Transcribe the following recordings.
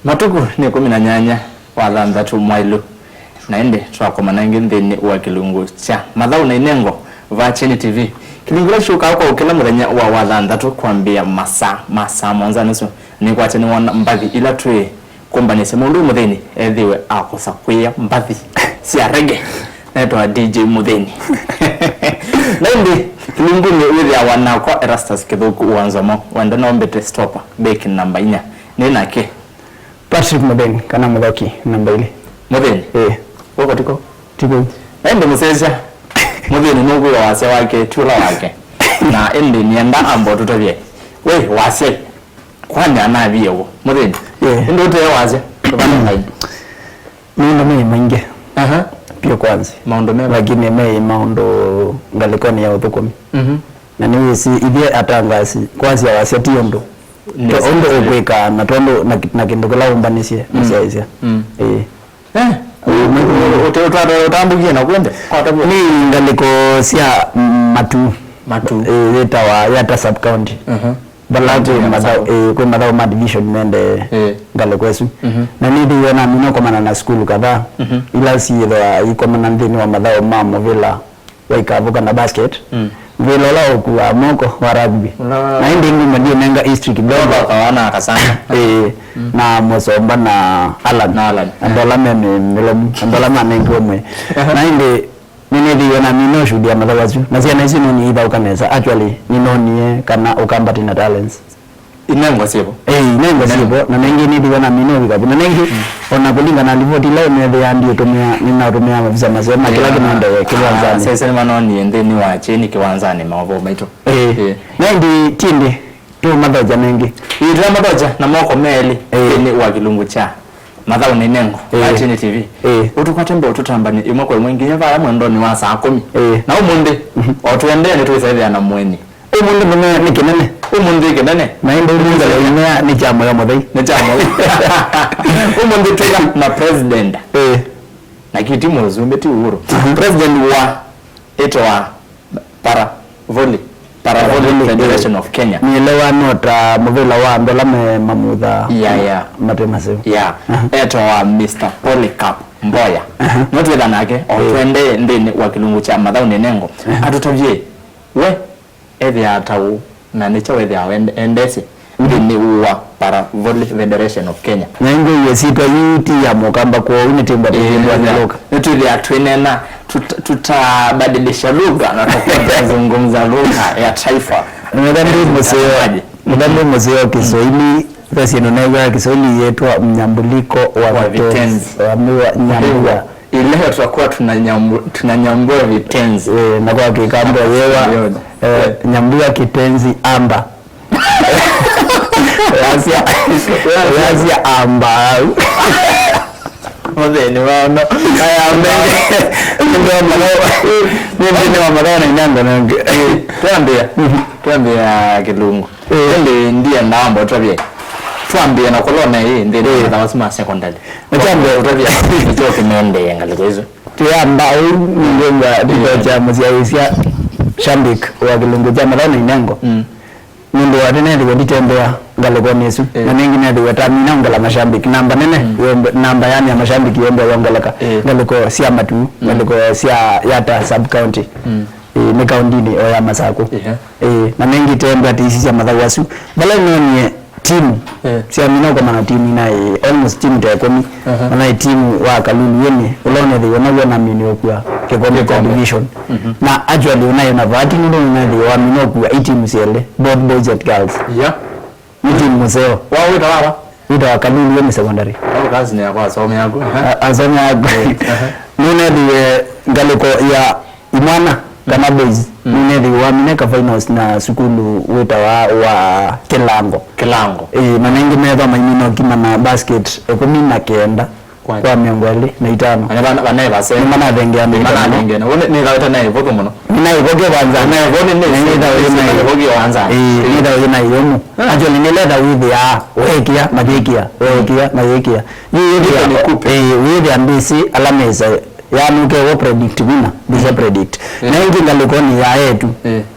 Matuku ni 18 wa 6 mwailu na indi twakomana ingi nthini wa kilungu cha mathau na inengo va Cheni TV. Kilungu kila shuka kwa kila muthenya wa 6 kwambia masaa masaa monza nusu ni kwacha ni wona mbathi ila twi kumbanise mundu muthini ethiwe akosa kwia mbathi cia reggae naitwa DJ Muthini. Na indi kilungu ni withia wanakwa Erastus Kithuku wa Nzomo wenda nombete stopper beki namba 4 ni nake Patrick Mutheni kana Muthoki namba 2. Mutheni wako tiko tiko ende musesha Mutheni nugu wa wase wake tula wake na ende nienda ambo tutavye we wase kwani anaviye wo Mutheni ende ute wase tubana ngai Maundu me maingi pio kwanza maundu me lakini me maundu ngalikoni ya uthukumi. Na ni wisi ithie atangasi kwanza wase ti undu undu ukwika na tondu na kindu kila umbanisie muciacia. Utambukie na kwende ni ngaliko cia matu matu yetawa yata sub county. Bala kwi mathau ma division mende ngaliko esu. Na nithi na mino komana na skulu kadhaa ila ciithwa ikomana nthini wa mathau ma muvila wa ikavu kana basket. Muvila ula ukua moko wa rugby. Na indi nguma ndio nenga East kidogo kawana akasanga. Na Musomba na Alan. Na Alan. Andola meme milomu andola manengi omwe. Na indi ninethiwe na mino shuhudia mathau acio na ciana icio no niithauka kanesa actually ninonie kana ukambati na talents inengo sibo inengo sibo na nengi nithiwe na mino vikapu na nengi ona kulingana na ripoti leo nethia ndio tumia ninatumia mavisa masema kila kinende kiwanzani. Sasa ni manoni nthini wa chini kiwanzani maovo maito. Nendi tindi tu mathoja mengi ira mathoja na moko meli ni wa kilungu cha mathau ni nengo wa Cheni TV. Utukwate mbe ututambani imwe kwa imwe nginya vaya mwendo ni wa saa 10. Na umundi otuendee ni tuisaithia na mweni. Umundi mune ni kinene. Umundi kinene. Na indi umundi le ni chamo ya muthei. Ni chamo. Umundi tuka na president. Na kiti muzumbe ti Uhuru. President wa etwa para volley. Para Volley Federation of Kenya. Nielewa nota muvila wa ndola me mamutha. Mate maseo. Etwa Mr. Polycarp Mboya. Notwetha nake otwende nthini wa kilungu cha mathau ni nengo. Atutavye we ethia atau na nicho ethia endesi nthini wa Para Volley Federation of Kenya. Na ingo yesitwa yuti ya mukamba kwa unitimba tindwa nyoka. Nitwithia twinena tutabadilisha lugha na tutazungumza lugha ya taifa. Mudhambi museo Kiswahili basi ndio Kiswahili yetu mnyambuliko wa vitenzi. Wa nyambua. Ile tutakuwa tunanyambua vitenzi. Na kwa Kikambo yewa nyambua kitenzi amba. Asia amba. Mutheni wano. Aya mbele. Ndio maana na inanga na tuambia. Tuambia kilungu. Ndi ndiye ndambo twabie. Tuambie na kolona hii ndi na wasema secondary. Tuambie twabie ndio kimende ngaliko hizo. Tuamba ndio ndio cha mzia Shambik wa kilungu cha maana inango. Ndio watene ndio nditembea ngaliko nesu. Na nengi ndio tamina ngala mashambiki namba nene namba yani ya mashambiki yombe yongeleka ngaliko sia matu ngaliko sia yata sub county. Ni county ni oya Masaku. Na nengi tembe ati isi sia mathau asu bala nonie timu sia mina kwa mana timu na almost timu ta 10 na timu wa Kalulu yene ulone the yonago na mini okwa kikombe cha division. Na actually unayo na bahati ndio unayo wa mino kwa timu siele both boys and girls. Ni timu museo. Wao wita wawa? Wita wa Kalulu yene secondary. Au kazi ni yakwa asome yako. Asome yako. Nune the ngaliko ya imwana kama boys. Nune the wa mineka finals na sukulu wita wa Kilango. Kilango. Na nengi metha mainino kima na basket 19 kwa 25. Bana base. Ni mana thengea ni mana thengea. Wone ni gaweta na ivogo muno. Ni na ivogo kwanza. Na ivogo ni ni na ivogo kwanza. Ni da na yomu. Actually ni leda withi ya wekia mathikia wekia mathikia. Ni withi kupe. Withi ambisi alamesa. Ya nuke wo predict wina bisa predict. Na ingi ngaliko ni ya etu.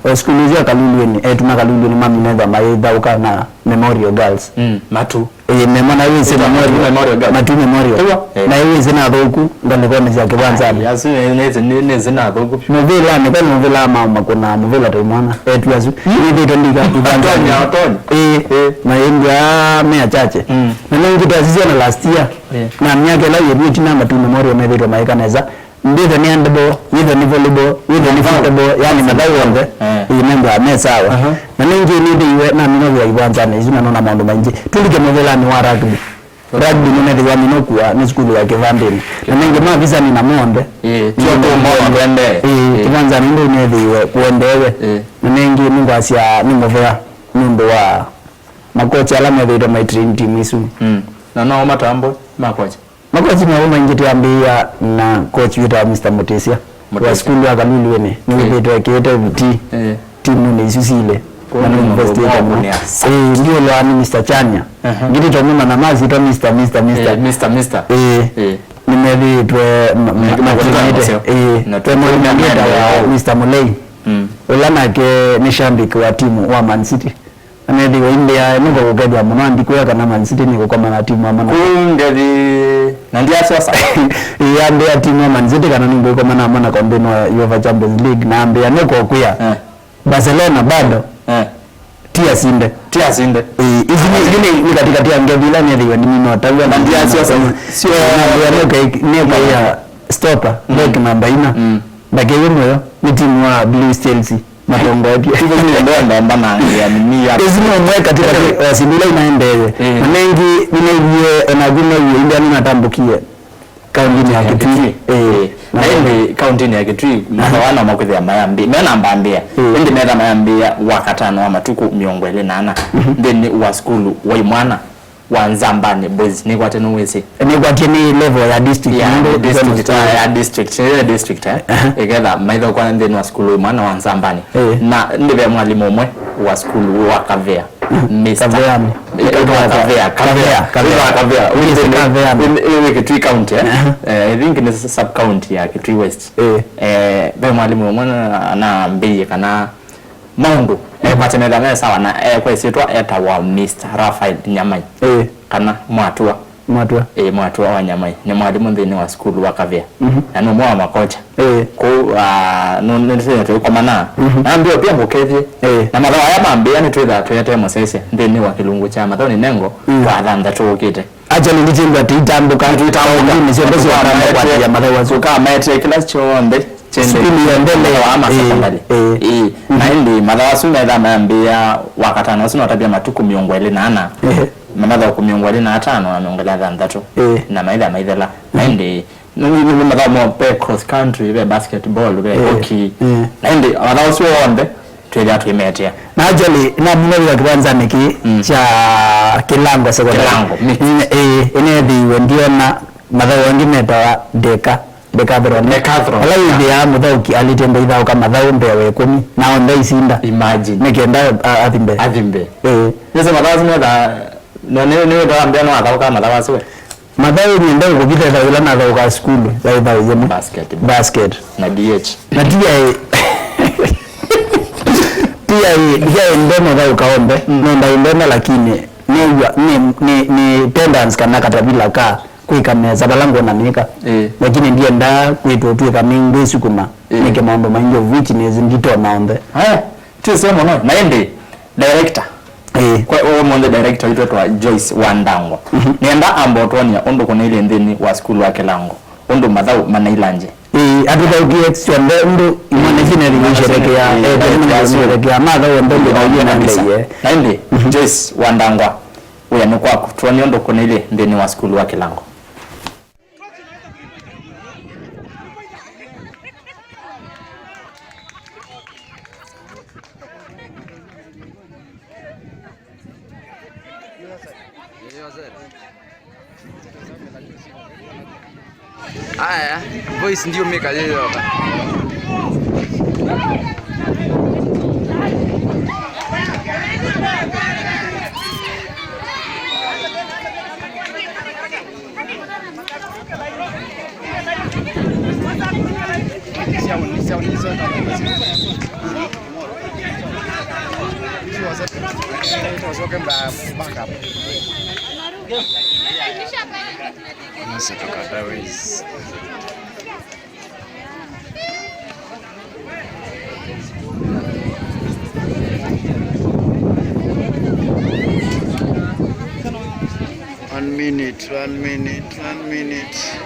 Oskulu ya Kalulu ni etu na Kalulu ni mami nenda maitha uka na Memorial Girls. Matu. Mema na wisi Memorial. Matu Memorial. Na wisi na thoku ngalikoni cia kivanzani. Yasu nezi na thoku. Muvila ni kwa muvila mama kuna muvila taimwana etu asu nithito ndika Atonya atonya. Na ingia mea chache na nengi tasisia na last year na miaka ila yetu tina Matu Memorial methito maikaneza nditho ni handball, witho ni volleyball, witho ni football, yani mathau onthe imemba me sawa. Na ningi nithiwe na mino vya iwanzani icu na nona maundu maingi tulike muvilani wa rugby. Rugby ni nethiwa mino kuwa ni skulu ya kivandini na ningi mavisa ni na monde kivanzani ndu nethiwe kuendewe na ningi ningwacia ni muvea nundu wa makocha ala methitwe mai train team icu. Na no matambo makocha makochi mao maingi twambia na coach wita Mr. Mutesia wa skulu ya Kaluluene ni withitwe kiite VT timu ni icu cile na ni investigator ndio lwa ni Mr. Chanya ngiri to mima na mazi to Mr. Mr. Mr. Mr. Mr. Nimethitwe makinite wa Mr. Mulei ula nake ni shabiki wa timu wa Man City. Amethiwe india niko gukethia muno andikwia kana Man City ni gukoma na timu ama kungethi na ndiacoca ambia timu ya Man City kana ningwikoma na mana kombino wa UEFA Champions League na ambia niko kwia Barcelona bado tia sinde tia sinde izi ni katikati ya ngethila nethiwe ni mino tagwa na ndiacoca sio niko ya stopper back namba ina ndakeyo moyo ni timu wa Blue Chelsea matongoetie izimwe katika wasindila inaendeye na mengi ninaiwie onagume india ninatambukie kaunti ya Kitui na indi kaunti ya Kitui mathawana makwithia mayambi mena mbambia indi metha mayambia wakatano wa matuku 24 thini wa skulu wa imwana wa Nzambani Boys ni kwate no wese ni kwate ni level ya district ya district ya district ya district iketha maitho kwa nthini wa skulu mwana wa Nzambani na ndive mwalimu umwe wa skulu wa Kavea Mr. Kavea Kavea Kavea Kavea Kavea ni Kitui County I think ni sub county ya Kitui West be mwalimu umwe na mbiye kana maundu kwatenetha me sawa na kwesitwa etawa Mr. Raphael Nyamai kana mwatua mwatua wa Nyamai ni mwalimu nthini wa skulu wa Kavea na no mwa makocha ko no nithete komana na mbio pia ngukethie na mathawa aya mambia ni twitha twete musese nthini wa kilungu cha mathau ni nengo wa thanthatu ukite actually ndichimba titambuka ni cionde cia mathawa suka mete kila cionde skulu ya mbele wa ama secondary na indi mathawa su metha mambia wakatano su notabia matuku 24 mamatha ku 25 na 26 na maitha maithela na indi ni mathawa mo pe cross country be basketball be hockey na indi mathawa su onde twithia twimetia na actually na muno kwanza niki cha Kilango secondary Kilango inethiwe ndiona mathawa angi metawa deka Decathlon ala ithia muthauki alitembe ithauka mathau mbee wa 10 na onde icinda imagine nikienda athimbe nise mathau metha no ni ndambia no athauka mathau acio mathau ni ndau gukitha thau ila nathauka skulu thau yemu basket na DH na TI TI ndo mathauka ombe no ndaindona lakini ni tendance kana katabila ka kwika meza balango na mika lakini ndiye nda kwitu twika mingi sukuma nike mambo maingi which ni ndito naombe haya tisemo no na indi director kwa o monde director witwa Joyce Wandango nienda ambo twonia undu kuna ile nthini wa skulu wa Kilango undu mathau manailanje atuthaukie cionde undu imwana cine rigisherekea sherekea mathau onde ndithaukie na ndeiye na indi Joyce Wandangwa uya ni kwaku twonia undu kuna ile nthini wa skulu wa Kilango. Aya, voice ndio meka yoyoka. One minute, 1 minute, 1 minute.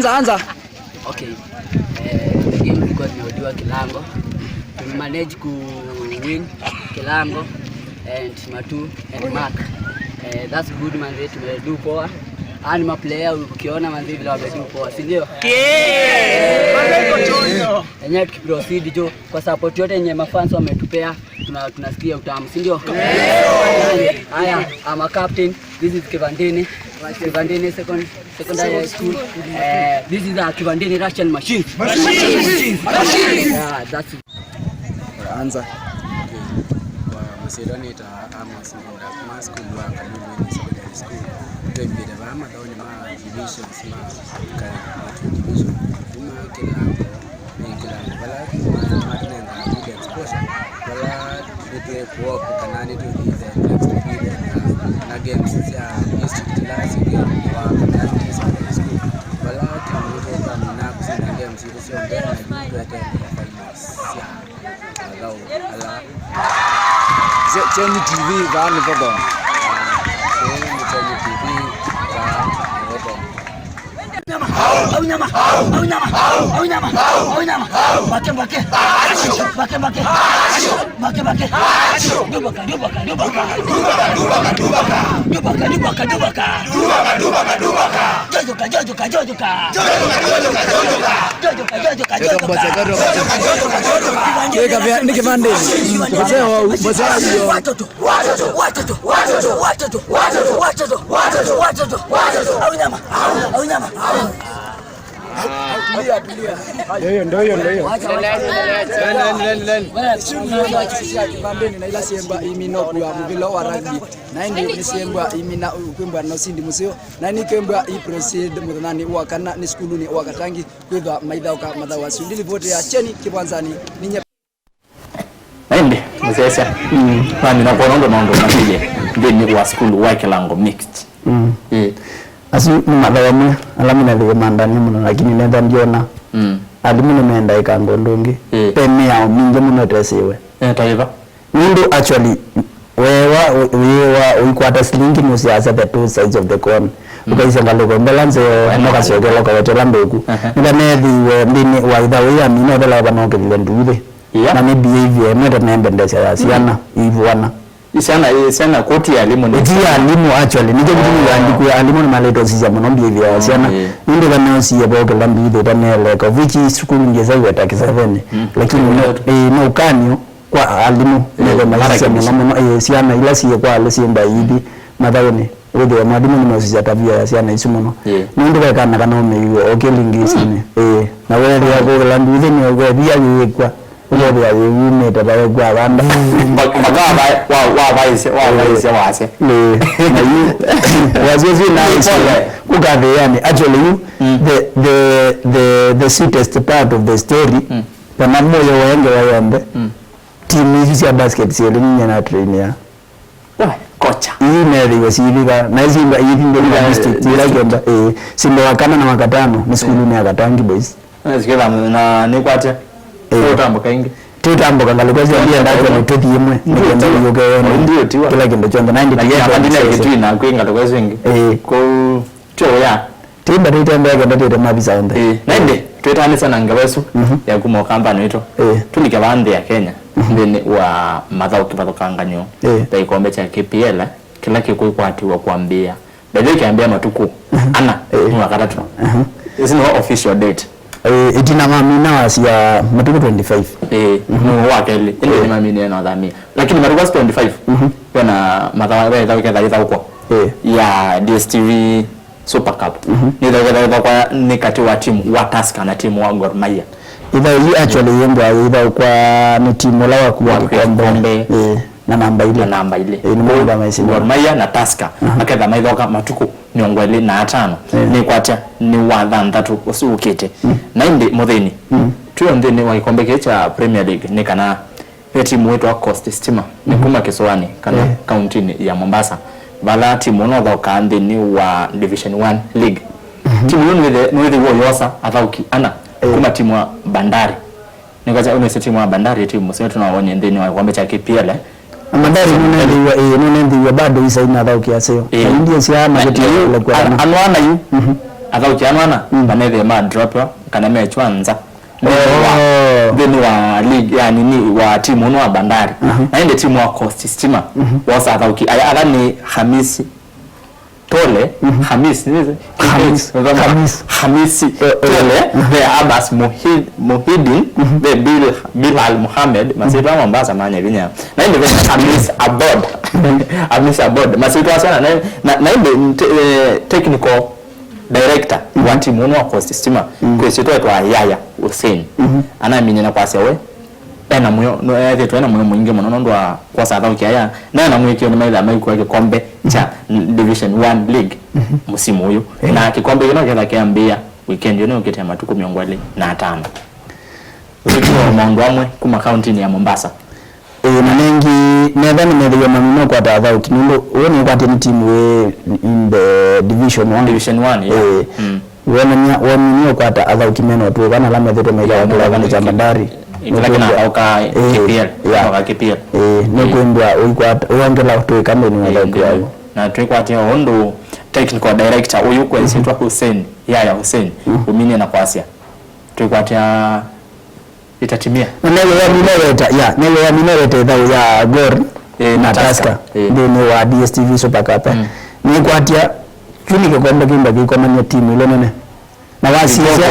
Anza. Okay. Game ilikuwa tumerudiwa Kilango. Tumemanage ku win Kilango and Matu and Mark. That's good manze, tumedu poa. Ani ma player ukiona manze vile wamedu poa, si ndio? Enyewe tukiproceed jo kwa support yote yenye mafans wametupea, tunasikia utamu, si ndio? Haya, I'm a captain. This is Kivandini. Kivandini secondary school. This is a Kivandini Russian machine. Machine. Yeah, that's it. Anza. Kwa Msidoni ta Amos Ngunda kuma school wa Kalulu Secondary School. Twebire ba mathoni ma divisions ma ka matu division. Kuma Kilango ni Kilango bala kuma tunenga good exposure. Bala nitwe kuoku kanani to be the next to be the na games ya district last year wa Kalulu Secondary School. Bala tunakutoka na kushinda games hizo sio mbele na tuete finals ya ala ala Cheni TV vani vodo. Cheni TV vani vodo. Ndio na ila siembwa imino kwa mvilo wa rugby na ndi siembwa imina kwembwa no sindi museo na ni kwembwa i proceed muthanani wa kana ni skulu ni wa katangi kwithwa maithauka mathawa sundili vote ya Cheni Kibwanzani ninye Naende mzesa nani na kuona ndo maondo mapije ndini wa school wa Kilango mixed. Asu ni mathawa mwe alami na thige mandani muno lakini nenda ndiona alimu nimeenda ikango ndungi peme yao mingi muno tesiwe taiva nundu actually wewa uikwata silingi musiasa the two sides of the coin ukaisa ngaluko mbelanze nokasiokela kawetela mbeku nikanethiwe mbini waitha wiya mino thela banokethile nduthi na ni behavior mwete nembendesha ya siana ivuana Isiana koti ya alimu ni ya alimu actually nije kitu ya alimu ni maleto sisi muno behavior ya siana ndio kana si ya boke la mbithi taneleka which is school ngeza weta kisavene lakini no kanyo kwa alimu ndio maisha muno muno siana ila si kwa ale si mbaidi mathauni wethe mwalimu ni mosisi tabia ya siana isu muno ndio kana kana umeiwe okelingisine na wewe yako la mbithi ni ogethia yikwa ugothia yumite tawe kwa banda wa wase na you wazizi na kugatheani actually you the sweetest part of the story kana moyo wenge wayombe timu hizi cia basket cieli ninya na train ya Kocha Ii nethiwe civiga na Simba ii district ila kenda Simba wakana na wakatano ni skulu ni akatangi boys. Siketha na nikwate utambuka ingi Tutambuka ngalikuwa cia ndakwa ni tuthi imwe nikenda yuke Ndio tiwa. Kila kindu kyonthe na lakini ndi abandina kitui na kwinga tukwezo ingi ko tyo ya timba tutembea kenda twite mavisa onthe. Na indi twitane na ngewesu ya kuma kambani wito tulike vanthi ya Kenya nthini wa mathau kivathukanganyo ta ikombe cha KPL kila kikuikwatiwa kuambia bethe kiambia matuku ana ni wakatatu. This is no official date. Itina mamina wasia matuku 25. No wakeli ile ni mamini na dhamia lakini matuku 25 kuna mathawa ya thau ketha ithau kwa ya DStv Super Cup. Ni thau kwa ni kati wa timu wa Tusker na timu wa Gor Mahia. Itha yi actually yembwa itha kwa ni timu la wa kuwa kikombe na namba ile ni mwamba maisi Gor Mahia na Tusker aketha maithoka matuku 25 ni kwacha ni wa thanthatu usuukite na indi muthini tuyo nthini wa kikombe cha Premier League ni kana timu wetu wa Coast Stima ni kuma Kisuani kana kaunti ya Mombasa bala timu no thoka nthini wa Division 1 League. Timu yo niwe wo yosa athauki ana kuma timu wa Bandari ni kwacha une timu wa Bandari timu sio tunaonye nthini wa kikombe cha KPL. Bandari nunendiwa bado isa ina athauki asio ndio cia mageti kwa anwana yu athauki anwana banethe ma drop kana mechwa nza nthini wa league ya nini wa timu no wa Bandari na inde timu wa Coast Stima wasa athauki aya ala ni Hamisi Tole Hamis Hamisi Tole the Abbas Muhidin the Bilal Muhammad masitwa Mombasa manya vinya na inde Hamis Abod Hamis Abod masitwa sana na inde technical director wa timu wa Coast Stima kwesitwa kwa Yaya Hussein ana minyina kwa sewe ena muyo no ethe ena muyo mwingi muno nondu wa kwa sathauki aya na na mwikio ni maitha maikwa kikombe cha Division 1 League musimu uyu na kikombe kino ketha kiambia weekend yono ukite matuku 25 ukiwa maundu amwe kuma kaunti ya Mombasa. Na nengi nethani methia mamino kwa tathauki nundu uyu ni kwati ni timu we in the Division 1 Division 1 yeah. Wonania wonio kwa tathauki meno tu kana la methete maitha wa kula cha Bandari lakini auka KPL auka KPL ni kwendwa uikwata uwongela tuikame ni wathauki wao na twikwatia undu technical director uyu kwesitwa Hussein Yaya Hussein umine na kwasia twikwatia itatimia newe ya mineweta ithau ya Gor na Tusker thini wa DStv Super Cup ni kwatia chuni kikombe kimba kikomania timu ile nene na wasizia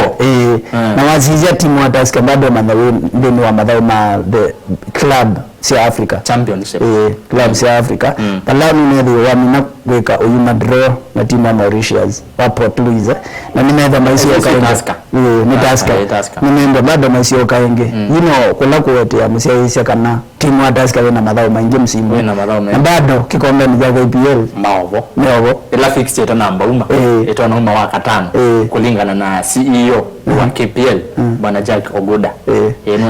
na wasizia timu wa Tusker bado mathawi ndini wa mathau ma the club cia Africa Championship club cia Africa pala ni nethi wa mina gwika uyuma draw na timu ya Mauritius wa Port Louis na nimetha maisi ya Tusker ni Tusker nimenda bado maisi ya kaenge you know kula kuwetea musia kana timu ya Tusker wena mathau maingi msimu na bado kikombe ni ja KPL maovo maovo ila fixed eta namba uma eta namba wa katano kulingana na CEO wa KPL bwana Jack Ogoda.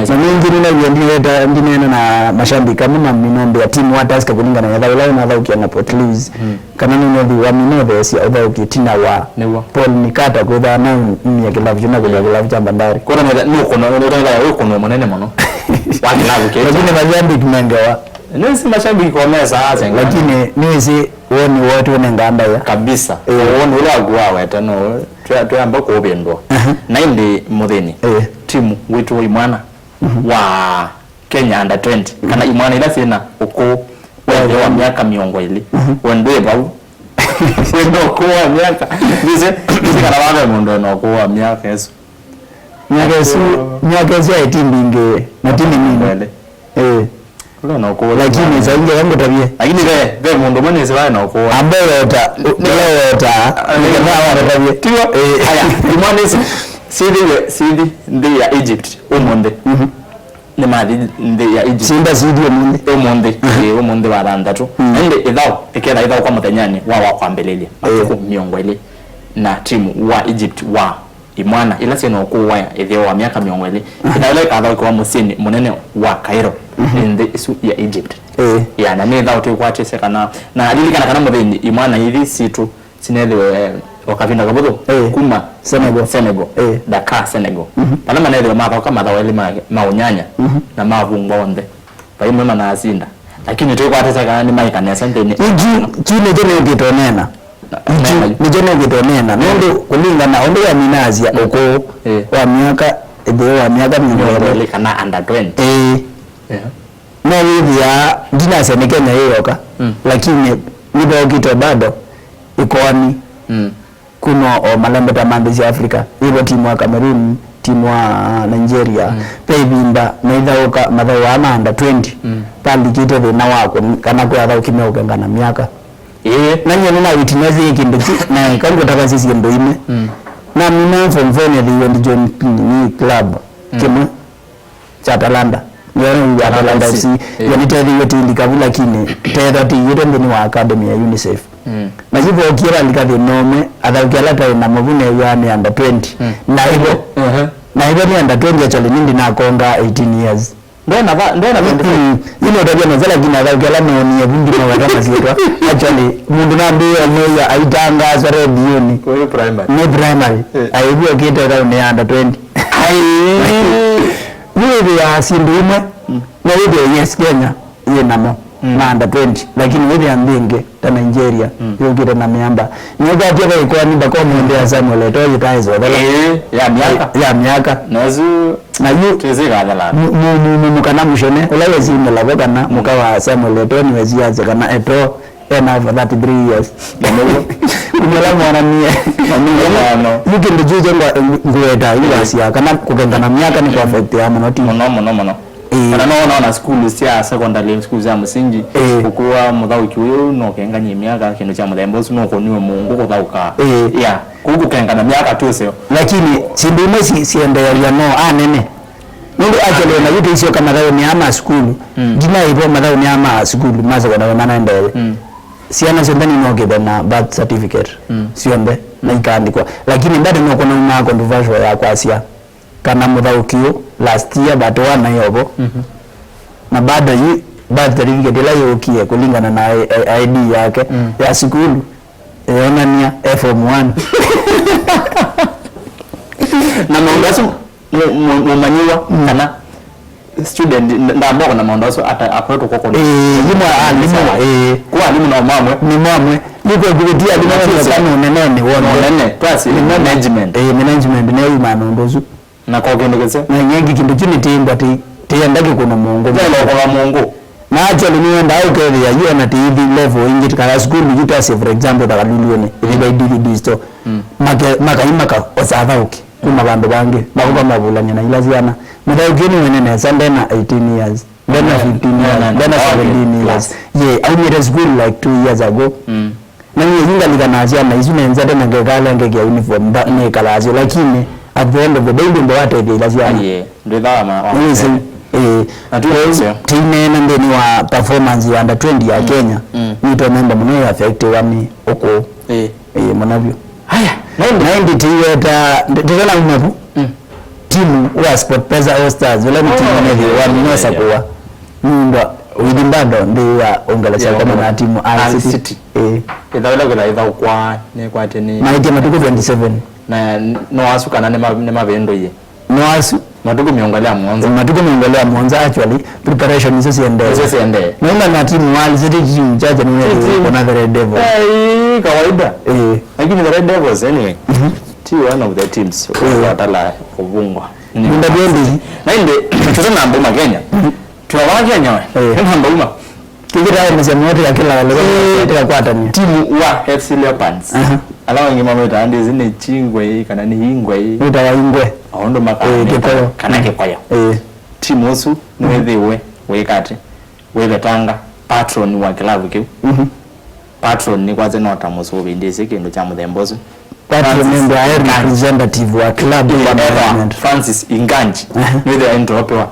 Na mingi nina ndinena na mashabiki kama minombe ya timu wa Tusker kulingana na thau na thau kia Port Louis kana ni wa minove sia thau kitina wa Paul Nikata kwitha na mia kilabu na kilabu cha Bandari kona ni ukono ni ukono munene muno wa kilabu kile lakini mashabiki mengewa nisi mashabiki kwa mesa acha lakini nisi woni wote unengamba ya kabisa woni ula gwa wetano tuyamba kubindwa na indi muthini timu witu imwana wa Kenya under 20 kana imwana ila sina uko wa miaka 20 wendwe bau wendo kwa miaka bize kana wabe mundu no kwa miaka yesu miaka yesu ya timu inge na timu nini no ko lakini zaingi yangu tabia lakini be mundu mwenye siwa no ko ambeweta leweta ni tabia tiwa haya imwana sidi ndi ya Egypt umunde ni mathi ndi ya Egypt sinda sidi umunde umunde wa thanthatu ende ithau iketha ithau kwa muthenyani wa kwambiriria matuku 20 na timu wa Egypt wa Imwana ila sino kuwa ithio wa miaka 20 ila ikatha kwa musini munene wa Cairo in the isu ya Egypt. Ya na ni thau tukwatise kana na alirikana kana muthini imwana ithi situ sinethiwe wakavinda kabuthu kuma Senegal Dakar Senegal pana manethiwe mathoka mathao eli ma unyanya na mavungwa onthe paimwe manasinda lakini tukwatise kana ni maikanesa nthini iki nicho niukitonena nicho niukitonena nundu kulingana undu ya minazia uku wa miaka ithio wa miaka 20 kana under 20 no withia ndinasya ni Kenya iyoka lakini nithokite bado ikoani kuno o malembe ta mambe cia Africa ibo timu wa Cameroon timu wa Nigeria pe ibinda na ithauka mathau wa under 20 pandikite thina wako kana kwa athauki meukengana miaka na nyene na witness kindu na kangu taka sisi ndo ime na mina form 4 ni the John ni club kimwe cha Atalanta yone Atalanta FC yoni tethi yoti likavula kine tetha ti yote ni wa academy ya UNICEF na hivyo kira likathi nome athauki ala ta na mavune ya ni under 20 na hivyo na hivyo ni under 20 actually nindi na konga 18 years ndona 25 ino tabia mazala kina athauki ala no ni vingi na wakama sietwa actually mundu nambiwa no ya aitangazwa redioni kwa primary ni primary aibio kite ta ni under 20 ai niwe ya sindu imwe na withi yes Kenya ye namo na under 20 lakini withi ya mbingi ta Nigeria yukire na miamba niugatie kwa kwa ni bako mundu ya Samuel Eto'o yitaizo ya miaka nazu na yu tuzikathala mukana mushone ula wezi la kana mukawa Samuel Eto'o ni wezi yaze kana Eto'o ena over 33 years kumela mwana mie no yukindu jujo ngueta yuasia kana kukengana miaka ni kwa affect ya muno ti muno kana no na school cia secondary school cia musingi ukuwa muthauki uyu no kenganye miaka kindu cha muthemba ucio no kuniwe mungu kuthauka ya kukengana miaka tusio lakini sindu imwe siendearia no anene nundu actually na yutu icio kama thau ni ama school ndina ibo mathau ni ama school ma secondary manaendelee ciana cionthe ni nokithe na birth certificate cionthe na ikaandikwa lakini bado no kuna uma controversial ya kwasia kana muthauki last year but one yobo na bado yi birth certificate ila yukie kulingana na ID yake ya sukulu yonania form 1 na maundu acio mumanyiwa kana student ndambo na maundu acio ata akoretwo koko yimwe alimu kwa alimu no mamwe ni mamwe niko kubitia alimu kana unene wona unene twasi management management ne yuma ndozu na kwa kindu kise na nyengi kindu kini timba ti tiendake kuno mungu kwa mungu na actually ni wenda au kethi ya hiyo na TV level ingi kana school yutase for example takaluluone ile DVD store maka osathauki kuma bandu bangi makuba mabulanya na ila ziana muthauki ni wenene sandena 18 years then 15 years then 17 years ye aumire school like 2 years ago na ni yinga likana ziana izu nenza tena ngekala ngekia uniform ba ni kalazo lakini at the end of the day ndo wate ila ziana ye ndo ma tinene nthini wa performance ya under 20 ya Kenya nito memba muno ya affect wami uko munavyo haya 90 tiweta ndikana umavu timu wa SportPesa All Stars wala ni timu neli wa minosa kuwa nyumba widimbado ndi ya ongelesha kama na timu Al City ithawela kwitha ithau kwa ni kwa tini maite matuku 27 na no asu kana ne mavendo ye no asu matuku miongelea mwanza matuku miongelea mwanza actually preparation izo siende naona na timu Al City timu chache ni kuna the Red Devils kawaida lakini the Red Devils anyway ti one of the teams watala kuvungwa ndabiendi na inde tutana mbuma Kenya tunawa Kenya we tuna mbuma kikira msemo wote ya kila wale katika kwatania timu wa FC Leopards ala wengi mamwita andi zine chingwe kana ni ingwe wita wa ingwe aondo maka kikoyo kana kikoyo timu usu niwethiwe wikati withetanga patron wa kilabu kiu patron ni kwaze nota musubi ndisi kindu cha muthemba usu patron member ya representative wa club wa Francis Inganji niwethiwa entropewa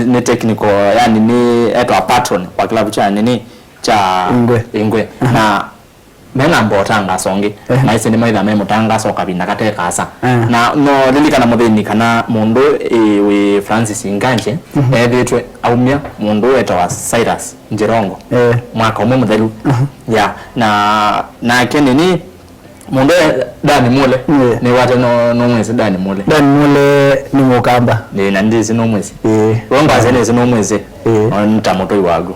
ni technical yani ni etwa patron wa club cha nini cha Ingwe, Ingwe. Na Mena mbotanga songi maise ni maitha me mutangaso kabinda kate kasa na no lilikana muthini kana mundu we Francis Nganje ethitwe aumia mundu wetawa Cyrus Njirongo mwaka umwe muthelu ya na nake nini mundu Dani Mule ni wate no mwezi Dani Mule. Dani Mule ni mukamba ni na ndizi no mwezi wonga zene no mwezi nta mutoi wago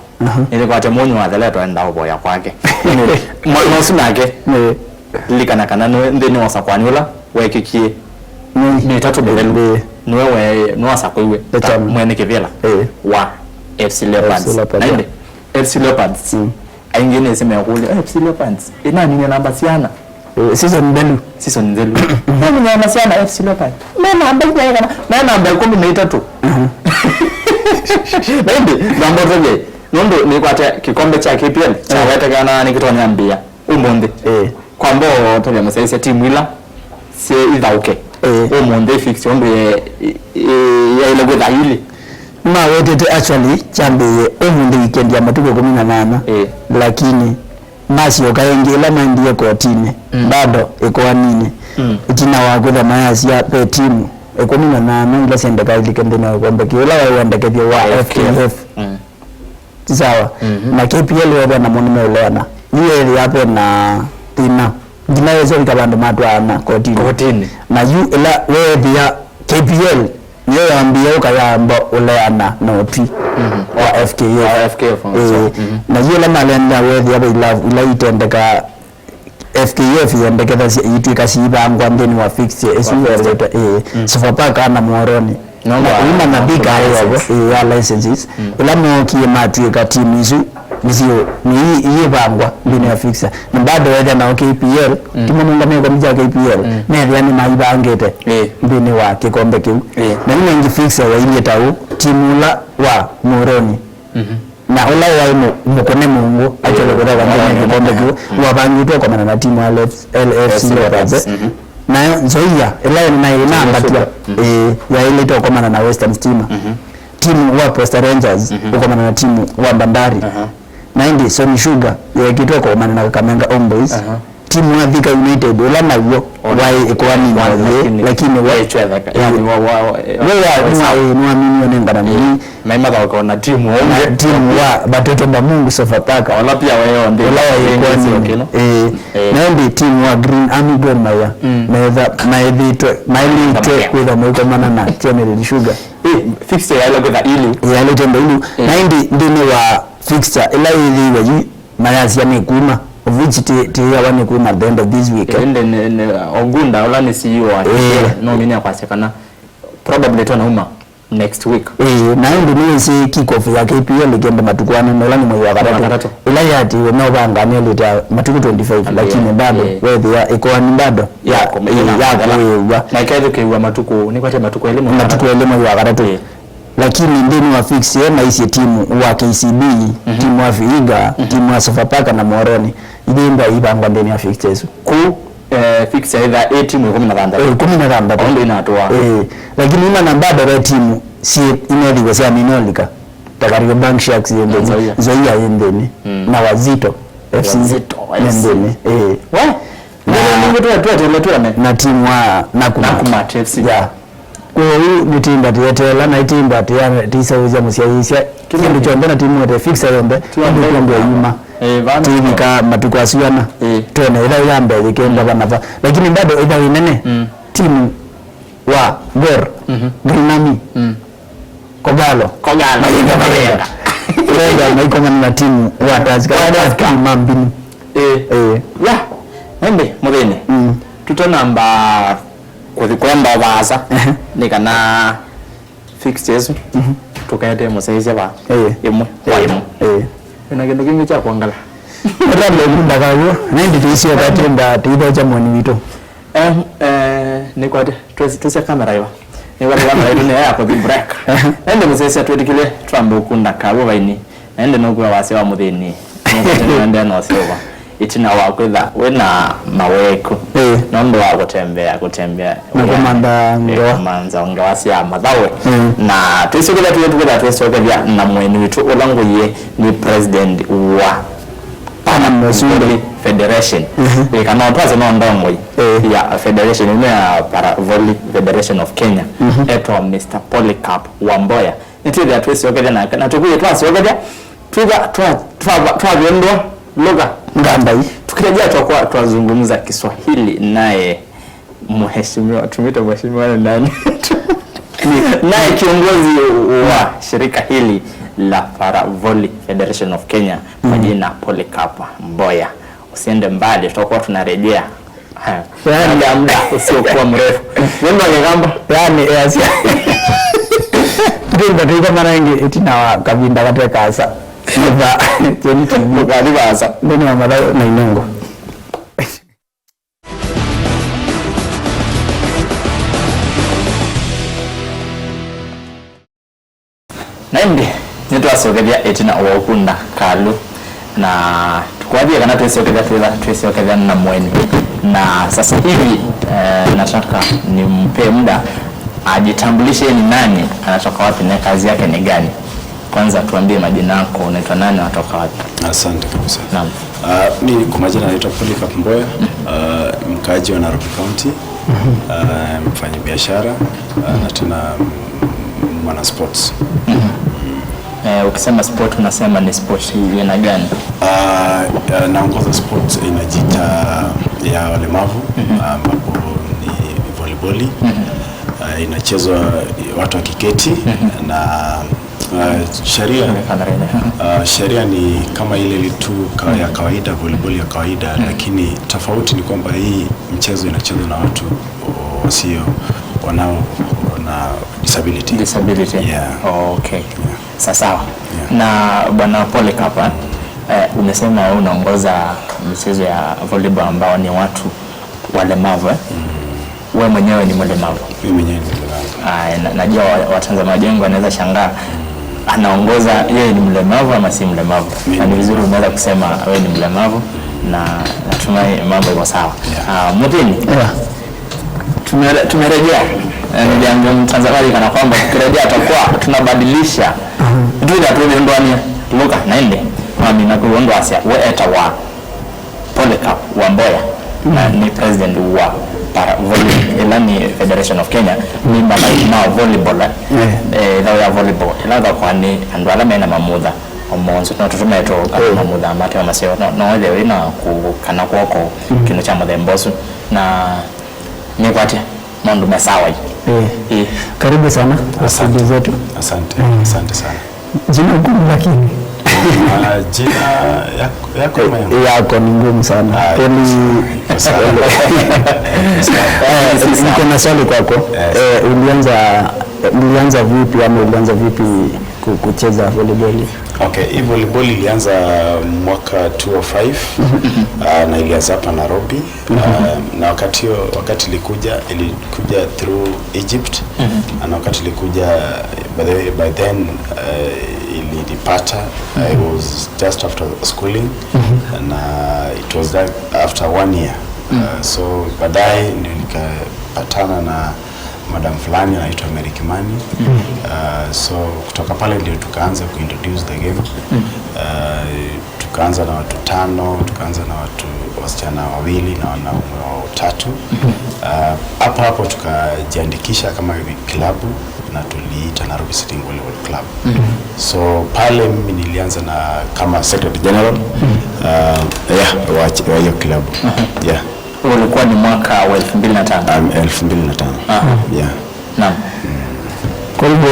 ile kwate munyu watheletwa enda uboya kwake mwasu nake lilikana kana nthini wa sakwani ula wekikie ni tatu mbelu niwe we niwasakoiwe mwene kivila wa FC Leopards. Na FC Leopards aingine sema yakule FC Leopards ina nini namba siana season mbelu season mbelu nani namba siana FC Leopards mena namba kana mena namba 13 Naindi namba zote nondo ni kwate kikombe cha KPL cha wetekana nikitonya mbia umundi kwambo tonya musaise timu ila se ithauke umundi fix ondo ye ile gwetha ili ma wetete actually chambe umundi weekend ya matuko 18 lakini masio kaengela mandie kotini bado ikoanini itina wa mayasia pe timu 18 ila sendeka ilikende na kombe kila waendekethio wa FKF sawa na KPL webe na munime uleana niwe yape na tina ndina yezo ikabandu matwana kotini na yu ila wewe ya KPL niyo yambia ukayamba uleana noti wa FKF na yu ila malenda wewe yabe ila itendeka FKF yendekeza itwika sibangwa ndeni wa fix esu yereta Sofapaka na Muhoroni na ima na big ayo ya licenses ila mokie matwika timu isu nisio ni yibangwa ndeni ya fixa na bado wetha na KPL timu munga kwa mja KPL ne yani maibangete ndeni wa kikombe kiu na ni ngi fixa wa ile tau timu la wa Muhoroni na ula wa mukone Mungu achole kwa kwa kikombe kiu wabangitwe kwa maana na timu ya LFC Leopards na Nzoia ila ni na ambatia ya ile to kwa maana na Western Stima timu wa Posta Rangers uko maana na timu wa Bandari na indi Sony Sugar ya kitoko kwa maana na Kakamega Homeboys timu wa Thika United ula na yo wa ikwani lakini wa yani wa wa wa nengana ni maima kwa na timu timu wa batoto ba Mungu Sofapaka wala pia wewe ndio wala ikwani na ndi timu wa Green Army Gor Mahia naetha maethitwe mailitwe kwitha mwikomana na Chemelil Sugar fixture ya ile ili ya ile tendo ilu na ndi ndini wa fixture ila ili weji mayasia ni kuma of which te ya kuma at the end of this week ende ne Ogunda ola ni CEO wa no mimi akwasekana probably tona uma next week na ndi ni si kick off ya KPL ikende matukwana no lani mwe wa katatu ila yati we no banga ne lita matuku 25 lakini bado wewe ya ikoani bado ya ya na ikaithu kiwa matuku ni kwate matuku elimu matuku elimu ya katatu lakini ndini wa fix na isi timu wa KCB timu wa Vihiga timu wa Sofapaka na Muhoroni ilimba ibangwa ndini ya fix yesu ku fix either a timu 16 16 ondo inatoa lakini ima na bado re timu si inethiwe cia minolika Takario Bank Sharks yendeni Nzoia yendeni na Wazito FC yendeni we na timu wa Nakumatt FC yeah kwa hiyo ni timba tietela na timba tisauza musyaisya kindu chombe na timu yote fixa yombe ndio yuma tivika matuku asiana tena ila yambe ikenda bana va lakini bado ila inene timu wa Gor Green Army Kogalo Mayenga Lenga maikoma na timu wa Tusker mambini ya ende muthini tutonamba kuthi kwamba vaasa ni kana fixtures tukaete musaisya va imwe kwa imwe ina kindu kingi cha kuangala Ata munda kayo nendi tuisio katimba tiitho mwani wito ni kwate tusia kamera iwa ni kwate kamera itu ni ya kuthi break ende musaisya twetikile twambe ukunda kawo vaini ende nokuwa wasi wa muthini nende no silver itina wa kwitha wina maweku nondo wa kutembea na kumanda ngewa manza ngewa cia mathawe na twicokethia twicokethia na mweni witu ula nguye ni president wa Para Volley Federation kana twaze no ndongo ya federation ino ya Para Volley Federation of Kenya etwa Mr. Polycarp Wamboya nitithia twiciokeria nake na tukuye twaciokeria tuga twavyendwa lugha ngambai. Tukirejea tutakuwa twazungumza Kiswahili naye mheshimiwa, tumwite mheshimiwa ni nani? Naye kiongozi wa shirika hili la Para Volley Federation of Kenya kwa jina Polycarp Mboya. Usiende mbali, tutakuwa tunarejea baada ya muda usiokuwa mrefu. Wimbo ngamba Yani ndimba tuiko mara ingi itina wa kavinda katekasa niva Cheni TV kalibasa ndini wa mathau na inengo. Naindi nitwacokeria itina wa ukunda kalu na tukwathie kana twicokeria twicokeria na mweni na sasa hivi nataka nimpe muda ajitambulishe ni nani, anatoka wapi na kazi yake ni gani. Kwanza tuambie majina yako, unaitwa nani, unatoka wapi? Asante kabisa. Naam. Mimi kwa majina naitwa Polycarp Mboya, mkaaji wa Nairobi County, mfanyabiashara na tena mwana sports. Ukisema sport unasema ni sport aina gani? Naongoza sport inajiita ya walemavu ambapo ni volleyball. Inachezwa watu wakiketi na sheria sheria ni kama ile tu ya kawaida, volleyball ya kawaida, lakini tofauti ni kwamba hii mchezo inachezwa na watu wasio wanao na disability. Disability. Yeah. Okay. Sawa sawa. Na Bwana Polycarp, umesema wewe unaongoza michezo ya volleyball ambao ni watu walemavu. Wewe mwenyewe ni mlemavu? Mimi mwenyewe ni mlemavu. Najua watazamaji wengi wanaweza shangaa, anaongoza yeye ni mlemavu ama si mlemavu? Na ni vizuri unaweza kusema wewe ni mlemavu na natumai mambo iko sawa. Mutini. Tumerejea. Niliambia mtazamaji kana kwamba tukirejea tutakuwa tunabadilisha. Ndio tuendwania luka naende mami na kuondo asia we eta wa Polycarp Wamboya na ni president wa Para Volley ila ni Federation of Kenya ni mama na volleyball thao ya volleyball ila tha kwa ni andu ala mena mamutha omonzo no tutume to mamutha amate amaseo no the na ku kana kwoko kindu cha muthemba ucio na ni kwate maundu mesawa. Karibu sana studio zetu. Asante, asante sana. Jina gumu lakini. Jina yako yako ni ngumu sana. Niko na swali kwako. Ulianza vipi ama ulianza vipi kucheza volleyball? Okay, hii volleyball ilianza mwaka 2005 na ilianza hapa Nairobi. Na wakati ilikuja through Egypt. Na wakati ilikuja by then ilinipata. I was just after schooling na it was that after 1 year. So baadaye ndio nikapatana na madam fulani anaitwa Mary Kimani. So kutoka pale ndio tukaanza kuintroduce the game. Tukaanza na watu 5, tukaanza na watu wasichana 2 na wanaume 3. Hapo hapo tukajiandikisha kama klabu na tuliita Nairobi City Volleyball Club. So pale mimi nilianza na kama secretary general wa hiyo klabu. Yeah. Ulikuwa ni mwaka wa 2005? 2005. Yeah. Naam. Kwa hivyo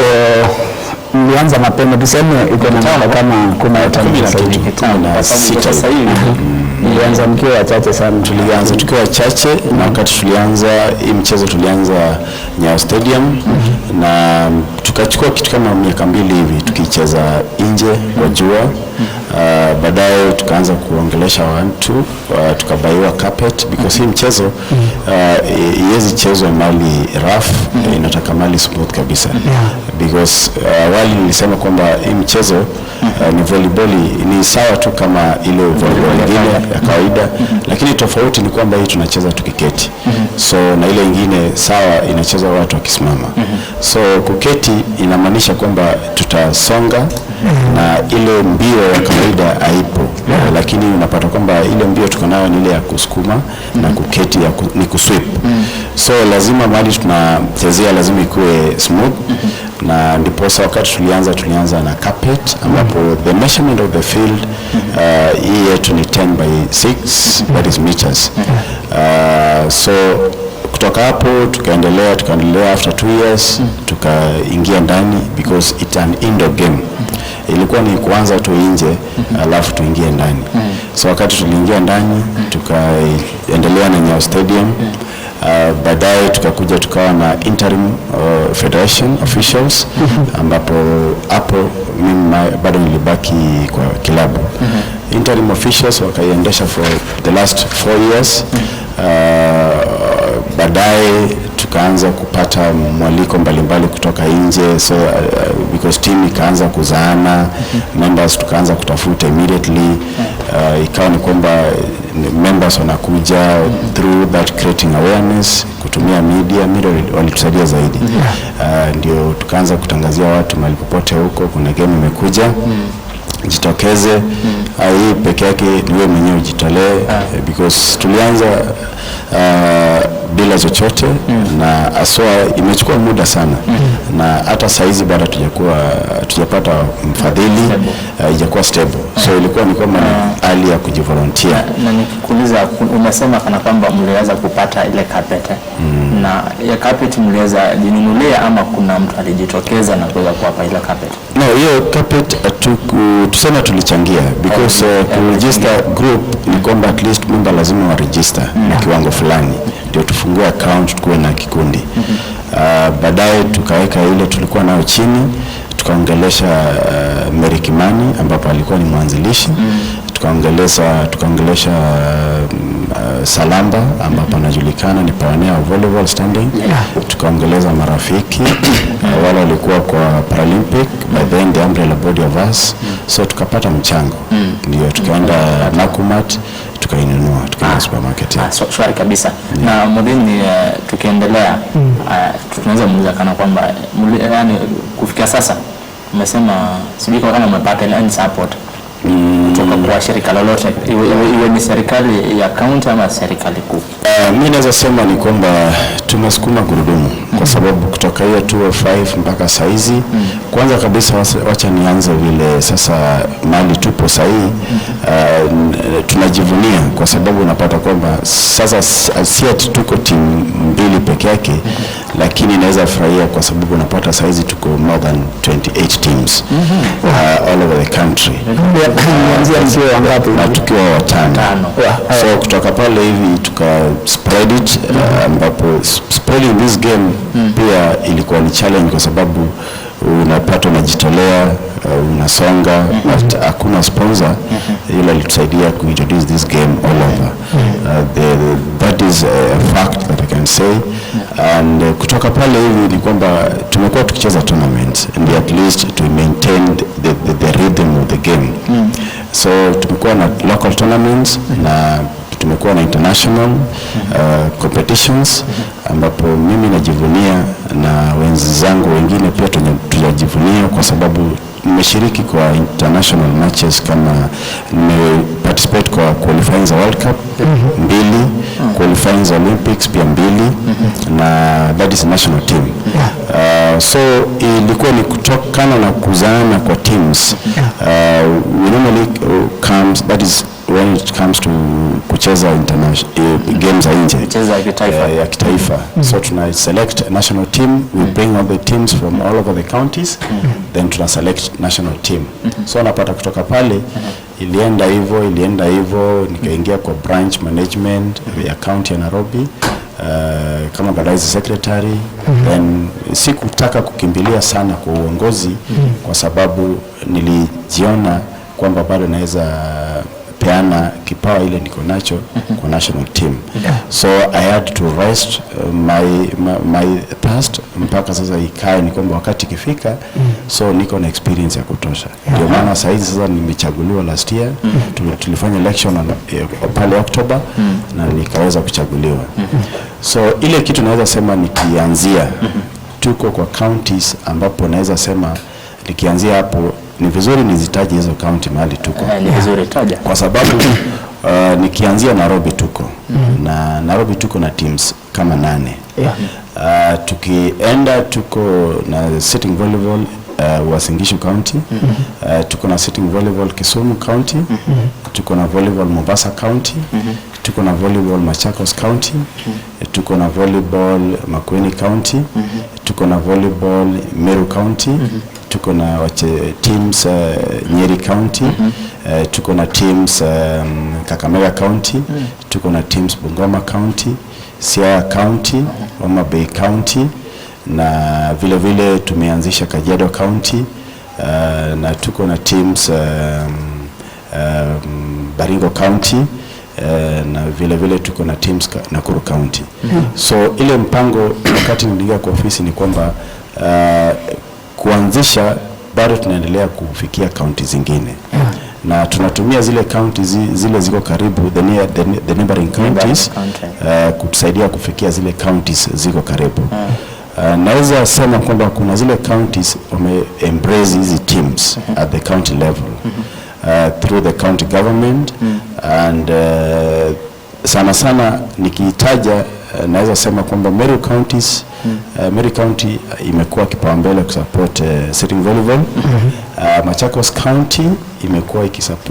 mlianza mapema, tuseme iko na miaka kama 15 sasa hivi. 16 hivi. Mlianza mkiwa wachache sana. Tulianza tukiwa wachache na wakati tulianza hii mchezo tulianza Nyayo Stadium na tukachukua kitu kama miaka 2 hivi tukicheza nje kwa jua. Baadaye tukaanza kuongelesha watu, tukabaiwa carpet because hii mchezo iwezi chezwa mali rough, inataka mali smooth kabisa. Because awali nilisema kwamba hii mchezo Ni volleyball ni sawa tu kama ile volleyball nyingine ya kawaida, lakini tofauti ni kwamba hii tunacheza tukiketi, so na ile ingine sawa inachezwa watu wakisimama. So kuketi inamaanisha kwamba tutasonga na ile mbio ya kawaida haipo, lakini unapata kwamba ile mbio tuko nayo ni ile ya kusukuma na kuketi ni kusweep. So lazima mahali tunachezea lazima ikuwe smooth, na ndiposa wakati tulianza na carpet, ambapo the measurement of the field, hii yetu ni 10 by 6, that is meters. So kutoka hapo tukaendelea. After 2 years tukaingia ndani because it's an indoor game. Ilikuwa ni kuanza tu nje alafu tuingie ndani. So wakati tuliingia ndani, tukaendelea na Nyayo Stadium. Baadaye tukakuja tukawa na interim federation officials, ambapo hapo mimi bado nilibaki kwa kilabu. Interim officials wakaiendesha for the last 4 years. Baadaye tukaanza kupata mwaliko mbalimbali kutoka nje, so because team ikaanza kuzaana, members tukaanza kutafuta immediately. Ikawa ni kwamba members wanakuja through that creating awareness, kutumia media walitusaidia zaidi. Ndio tukaanza kutangazia watu mahali popote huko kuna game imekuja, jitokeze. Hii peke yake ni wewe mwenyewe ujitolee, because tulianza bila chochote na aswa imechukua muda sana, na hata saizi bado tujapata mfadhili, haijakuwa stable, so ilikuwa ni kama hali ya kujivolunteer. Na nikikuuliza, umesema kana kwamba mliweza kupata ile carpet, eh? Na ya carpet mliweza jinunulia ama kuna mtu alijitokeza na kuweza kuwapa ile carpet? No, hiyo carpet tuseme tulichangia because kuregister group ni kwamba at least member lazima wa register na kiwango fulani ndio tufungue account, tukuwe na kikundi. Baadaye tukaweka ile tulikuwa nayo chini, tukaongelesha Mary Kimani ambapo alikuwa ni mwanzilishi, tukaongelesha Salamba ambapo anajulikana ni pioneer wa volleyball standing, tukaongeleza marafiki wale walikuwa kwa Paralympic by then, the umbrella body of us. So tukapata mchango, ndio tukaenda Nakumatt tukainunua, tukaenda supermarket. Ah, so, shwari kabisa. Na Mudhini, tukiendelea, tunaweza muuliza kana kwamba yani kufikia sasa umesema sijui kama umepata any support kutoka kwa shirika lolote, iwe ni serikali ya kaunti ama serikali kuu. Mi naweza sema ni kwamba tumesukuma gurudumu kwa sababu kutoka hiyo 205 mpaka saizi, kwanza kabisa wacha nianze vile sasa mali tupo sahii, tunajivunia kwa sababu unapata kwamba sasa si ati tuko timu mbili peke yake, lakini naweza furahia kwa sababu unapata saizi tuko more than 28 teams all over the country. Mlianzia mkiwa wangapi? Na tukiwa watano. Tano. So kutoka pale hivi tuka spread it, ambapo spreading this game pia ilikuwa ni challenge kwa sababu unapata unajitolea, unasonga, but hakuna sponsor yule alitusaidia kuintroduce this game all over. That is a fact that I can say. And kutoka pale hivi ni kwamba tumekuwa tukicheza tournament and at least to maintain the rhythm of the game. So tumekuwa na local tournaments na tumekuwa na international competitions, ambapo mimi najivunia na wenzangu wengine pia tunajivunia kwa sababu nimeshiriki kwa international matches, kama nime participate kwa qualifying za World Cup mbili, qualifying za Olympics pia mbili, na that is national team. So ilikuwa ni kutokana na kuzaana kwa teams. We normally comes, that is when it comes to kucheza international games za nje. Michezo ya kitaifa. Ya kitaifa. So tuna select a national team, we bring all the teams from all over the counties, then tuna select national team. So napata kutoka pale ilienda hivyo, ilienda hivyo, nikaingia kwa branch management ya county ya Nairobi kama baadaye secretary. Then sikutaka kukimbilia sana kwa uongozi kwa sababu nilijiona kwamba bado naweza kupeana kipawa ile niko nacho kwa national team. So I had to rest my thirst mpaka sasa ikae ni kwamba wakati ikifika, so niko na experience ya kutosha. Ndio maana saa hizi sasa nimechaguliwa last year. Tulifanya election pale October na nikaweza kuchaguliwa. So ile kitu naweza sema nikianzia, tuko kwa counties ambapo naweza sema nikianzia hapo ni vizuri nizitaje hizo county mahali tuko. Ni vizuri, taja. Kwa sababu nikianzia Nairobi, tuko na Nairobi, tuko na teams kama 8. Tukienda tuko na sitting volleyball Uasin Gishu County, tuko na sitting volleyball Kisumu County, tuko na volleyball Mombasa County, tuko na volleyball Machakos County, tuko na volleyball Makueni County, tuko na volleyball Meru County, tuko na teams Nyeri County, tuko na teams Kakamega County, tuko na teams Bungoma County, Siaya County, Homa Bay County, na vile vile tumeanzisha Kajiado County, na tuko na teams Baringo County, na vile vile tuko na teams Nakuru County. So ile mpango wakati niliingia kwa ofisi ni kwamba kuanzisha, bado tunaendelea kufikia county zingine na tunatumia zile county zile ziko karibu, the neighboring counties, county. Kutusaidia kufikia zile counties ziko karibu. Naweza sema kwamba kuna zile counties wame embrace hizi teams at the county level through the county government, and sana sana nikiitaja, naweza sema kwamba Meru County imekuwa kipaumbele kusupport sitting volleyball. Machakos County imekuwa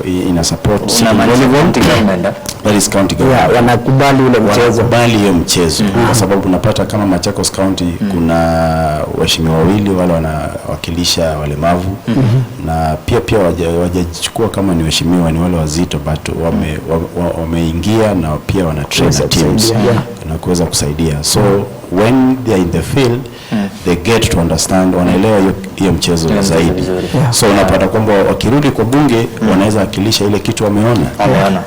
ina support sitting Unamaanisha volleyball. county government, eh? That is county government. Yeah, wanakubali ule mchezo. Wanakubali hiyo mchezo kwa sababu unapata kama Machakos County kuna waheshimiwa wawili wale wanawakilisha walemavu na pia wajajichukua kama ni waheshimiwa, ni wale wazito, but wameingia na pia wana train Kuweza na teams kusaidia, yeah. na kuweza kusaidia. So when they are in the field, they get to understand, wanaelewa hiyo mchezo Hiyo mchezo zaidi. vizuri. So unapata kwamba wakirudi kwa bunge wanaweza wakilisha ile kitu wameona. Wameona.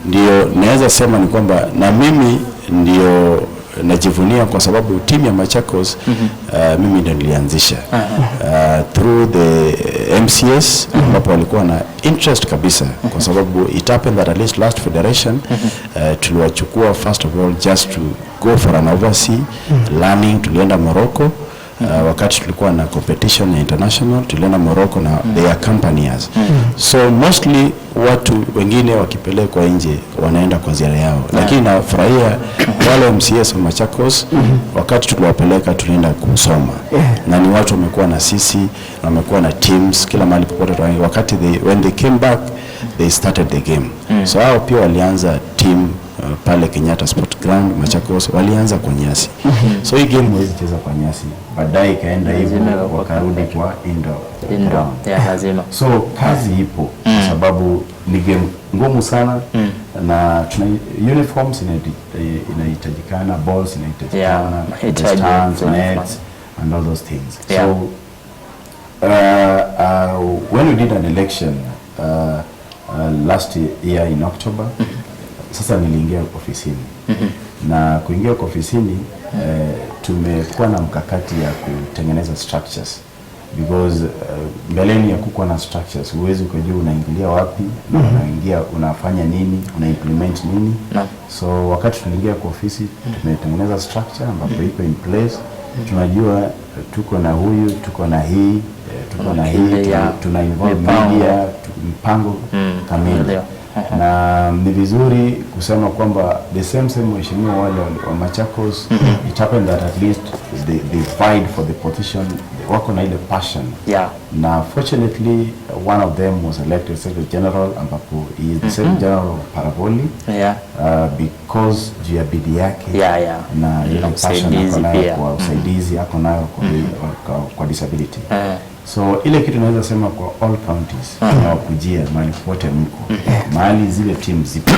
Ndio naweza sema ni kwamba na mimi ndio najivunia kwa sababu timu ya Machakos mimi ndio nilianzisha through the MCAs, ambapo walikuwa na interest kabisa, kwa sababu it happened that at least last federation tuliwachukua first of all just to go for an overseas learning. Tulienda Morocco wakati tulikuwa na competition ya international, tulienda Morocco na they accompany us. So mostly watu wengine wakipelekwa nje wanaenda kwa ziara yao, lakini nafurahia wale MCAs wa Machakos, wakati tuliwapeleka tulienda kusoma na ni watu wamekuwa na sisi na wamekuwa na teams kila mahali popote wakati when they came back, they started the game. So hao pia walianza team pale Kenyatta Sport Ground Machakos, walianza kwa nyasi. So hii game huwezi cheza kwa nyasi, baadaye ikaenda hivyo wakarudi kwa indoor Indoor. ground. Yeah, lazima. So kazi ipo kwa sababu ni game ngumu sana na tuna uniforms inahitajikana, balls inahitajikana, Yeah, the mahitaji stands, fulani nets and all those things. So when we did an election last year in October, sasa niliingia ofisini, na kuingia kwa ofisini tumekuwa na mkakati ya kutengeneza structures because mbeleni hakukuwa na structures, huwezi ukajua unaingilia wapi na unaingia unafanya nini, una implement nini. So wakati tuliingia kwa ofisi tumetengeneza structure ambapo iko in place. Tunajua tuko na huyu, tuko na hii, tuko na hii, Ile ya tuna involve mipango. media, mpango kamili. Ndio. Na ni vizuri kusema kwamba the same same waheshimiwa wale wa Machakos, it happened that at least they vied for the position, wako na ile passion na fortunately one of them was elected secretary general, ambapo he is the secretary general of Paravolley because juu ya bidii yake na ile Na passion ako usaidizi nayo pia. kwa usaidizi ako nayo kwa disability. So ile kitu naweza sema kwa all counties, tunawakujia mahali popote mko, mahali zile teams zipo,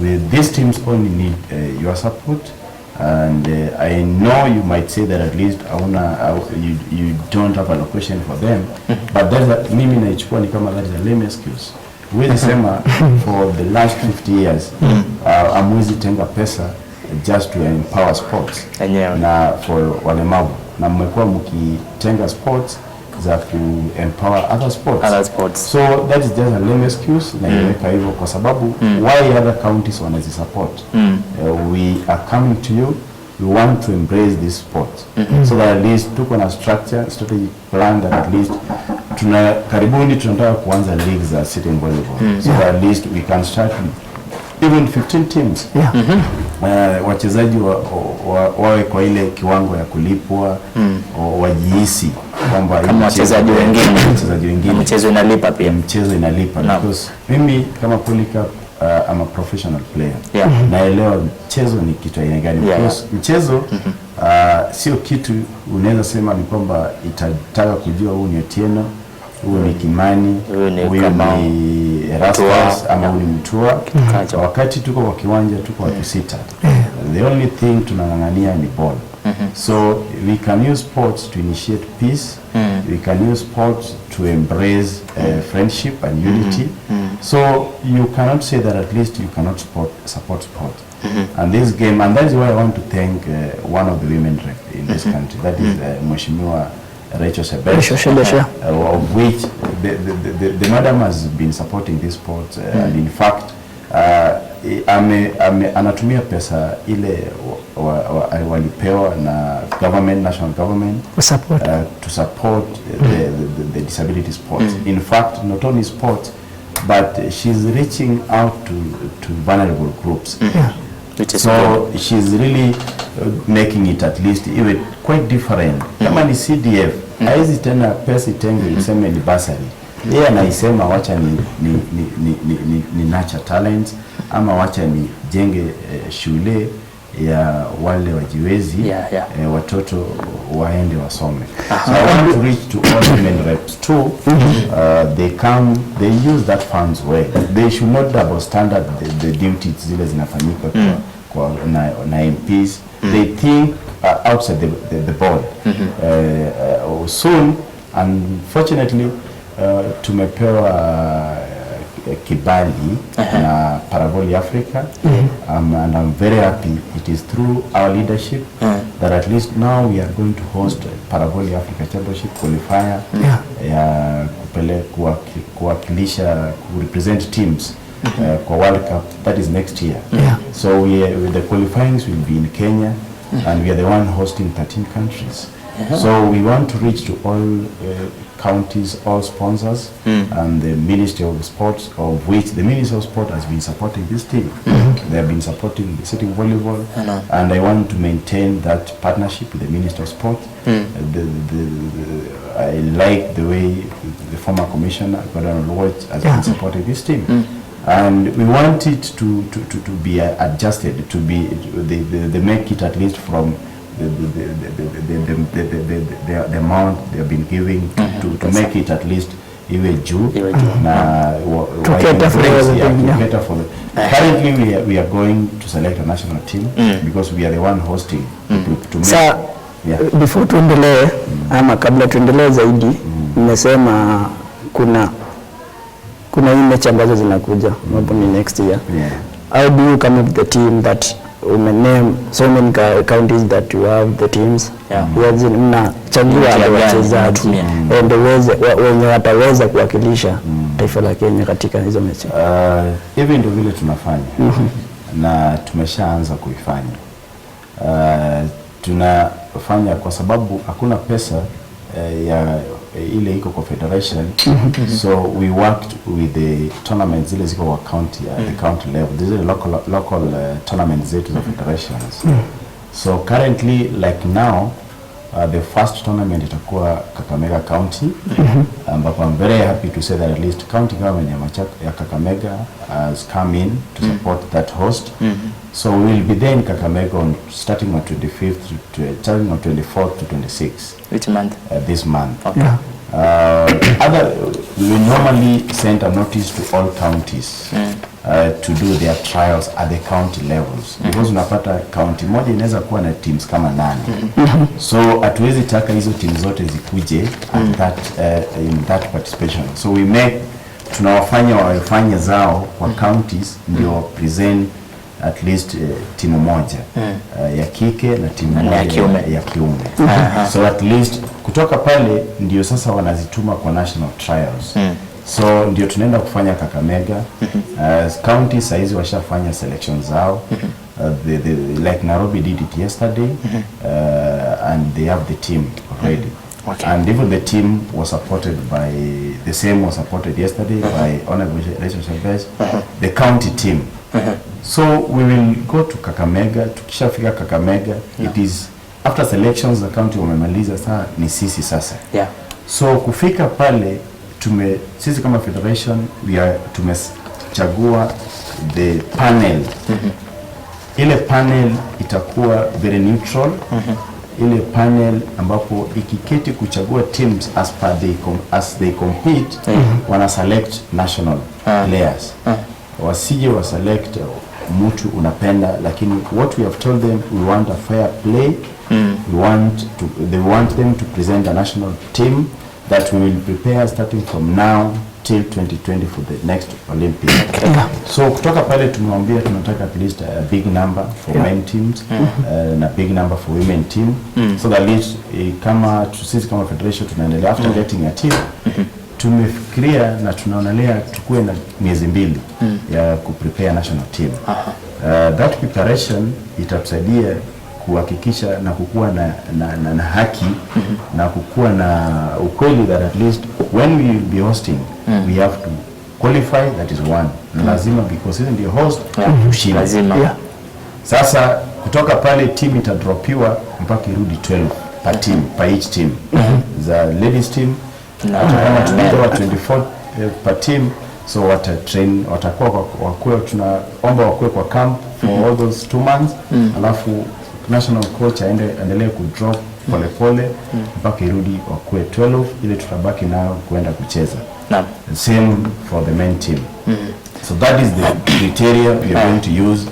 with these teams only need your support. And I know you might say that at least you don't have a location for them, but mimi naichukua ni kama that is a lame excuse. Huwezi sema for the last 50 years hamwezi tenga pesa just to empower sports Enyewe. Na for walemavu, na mmekuwa mkitenga sports za ku empower other sports. Other sports. So that is just a lame excuse na iweka hivyo kwa sababu why other counties wanazisupport. We are coming to you, we want to embrace this sport so that at least tuko na structure, strategic plan that at least tuna karibuni tunataka kuanza league za sitting volleyball so that at least we can start with even 15 teams. Wachezaji wawe kwa ile kiwango ya kulipwa, wajihisi kwamba hii Kama wachezaji wengine. Wachezaji wengine. Na mchezo inalipa pia. Mchezo inalipa because mimi kama Polycarp, I'm a professional player. Naelewa mchezo ni kitu aina gani because mchezo sio kitu unaweza sema ni kwamba itataka kujua huu ni Otieno, huyu ni Kimani, Huyu ni huyu Kamau. ni Erastus Mtua. ama huyu ni Mtua. Kacho. Wakati tuko kwa kiwanja tuko watu sita. The only thing tunang'ang'ania ni ball. So we can use sports to initiate peace. We can use sports to embrace friendship and unity. So you cannot say that at least you cannot support sport. And this game, and that is why I want to thank one of the women rep in this country, that is Mheshimiwa Rachel Shebesh. Rachel Shebesh, yeah. Of which the madam has been supporting this sport, and in fact anatumia pesa ile walipewa na government, national government Support. To support the disability sports. In fact, not only sports, but she's reaching out to vulnerable groups. Which is So good. She's really making it at least even quite different. Kama ni CDF, haizi tena pesa itengwe iseme ni bursary. Yeye anaisema wacha ni nurture talents ama wacha nijenge shule ya wale wajiwezi, watoto waende wasome. So I want to reach to all women reps too. They come, they use that funds well. They should not double standard the duties zile zinafanyika kwa na MPs. They think outside the board. Soon, unfortunately, tumepewa kibali na Paravolley Africa, and I'm very happy it is through our leadership that at least now we are going to host Paravolley Africa Championship qualifier ya kuwakilisha, kurepresent teams kwa World Cup, that is next year. So the qualifyings will be in Kenya and we are the one hosting 13 countries. So we want to reach to all counties, all sponsors, and the Ministry of Sports, of which the Ministry of Sport has been supporting this team. They have been supporting the sitting volleyball, and I want to maintain that partnership with the Ministry of Sport. I like the way the former commissioner, Gordon Oluoch, has been supporting this team. And we want it to be adjusted, to be, they make it at least from the amount they have been giving to make it at least iwe juu Iwe juu. Na To cater for everything, to yeah. cater for the, currently we are going to select a national team because we are the one hosting to make Sa before tuendelee ama kabla tuendelee zaidi, mmesema kuna hii mechi ambazo zinakuja ambapo ni next year. How do you come up with the team that umename so many counties that you have the teams? Yes, mnachagua Njia wale gani wachezaji mnatumia? And wenye wataweza kuwakilisha taifa la Kenya katika hizo mechi? Hivi ndio vile tunafanya na tumeshaanza kuifanya. Tunafanya kwa sababu hakuna pesa ya ile iko kwa federation, so we worked with the tournaments zile ziko kwa county, at the county level. These are local tournaments zetu za federations. So currently, like now, the first tournament itakuwa Kakamega County, ambapo I'm very happy to say that at least county government ya Kakamega has come in to support that host. So we will be there in Kakamega on starting on 25th to starting on 24th to 26th. Which month? This month. Okay. Other, we normally send a notice to all counties to do their trials at the county levels because unapata county moja inaweza kuwa na teams kama nane, so hatuwezi taka hizo teams zote zikuje at that, in that participation, so we make Tunawafanya wafanye zao kwa counties ndio present at least timu moja ya kike na timu Na ya moja kiume. ya kiume. So at least kutoka pale ndio sasa wanazituma kwa national trials. So ndio tunaenda kufanya Kakamega. County saizi washafanya selection zao. Like Nairobi did it yesterday, and they have the team already. And even the team was supported by the same was supported yesterday by Honorable Rachel Shebesh, the county team. So we will go to Kakamega. Tukishafika Kakamega, it is after selections the county wamemaliza, saa ni sisi sasa. So kufika pale sisi kama federation we are tumechagua the panel. Ile panel itakuwa very neutral. Ile panel ambapo ikiketi kuchagua teams as they compete, wana select national players, wasije wa select mtu unapenda, lakini what we have told them, we want a fair play. We want to they want them to present a national team that we will prepare starting from now till 2020 for the next Olympic. So kutoka pale tumewambia tunataka at least a big number for men teams na big number for women team, so that at least kama sisi kama federation tunaendelea after getting a team, tumefikiria na tunaonelea tukuwe na miezi 2 ya kuprepare national team. That preparation itatusaidia kuhakikisha na kukuwa na haki na kukuwa na ukweli that at least when we will be hosting, we have to qualify. That is one. Na lazima, because sisi ndio host, tushinde. Lazima. Sasa kutoka pale team itadropiwa mpaka irudi 12 per team, per each team. Za ladies team, hata kama tumetoa 24 per team, so wata train, watakuwa wakuwe, tunaomba wakuwe kwa camp for all those 2 months, alafu national coach aende endelee kudrop polepole mpaka irudi wakuwe 12 ile tutabaki nayo kuenda kucheza. Same for the men team. So that is the criteria we are going to use.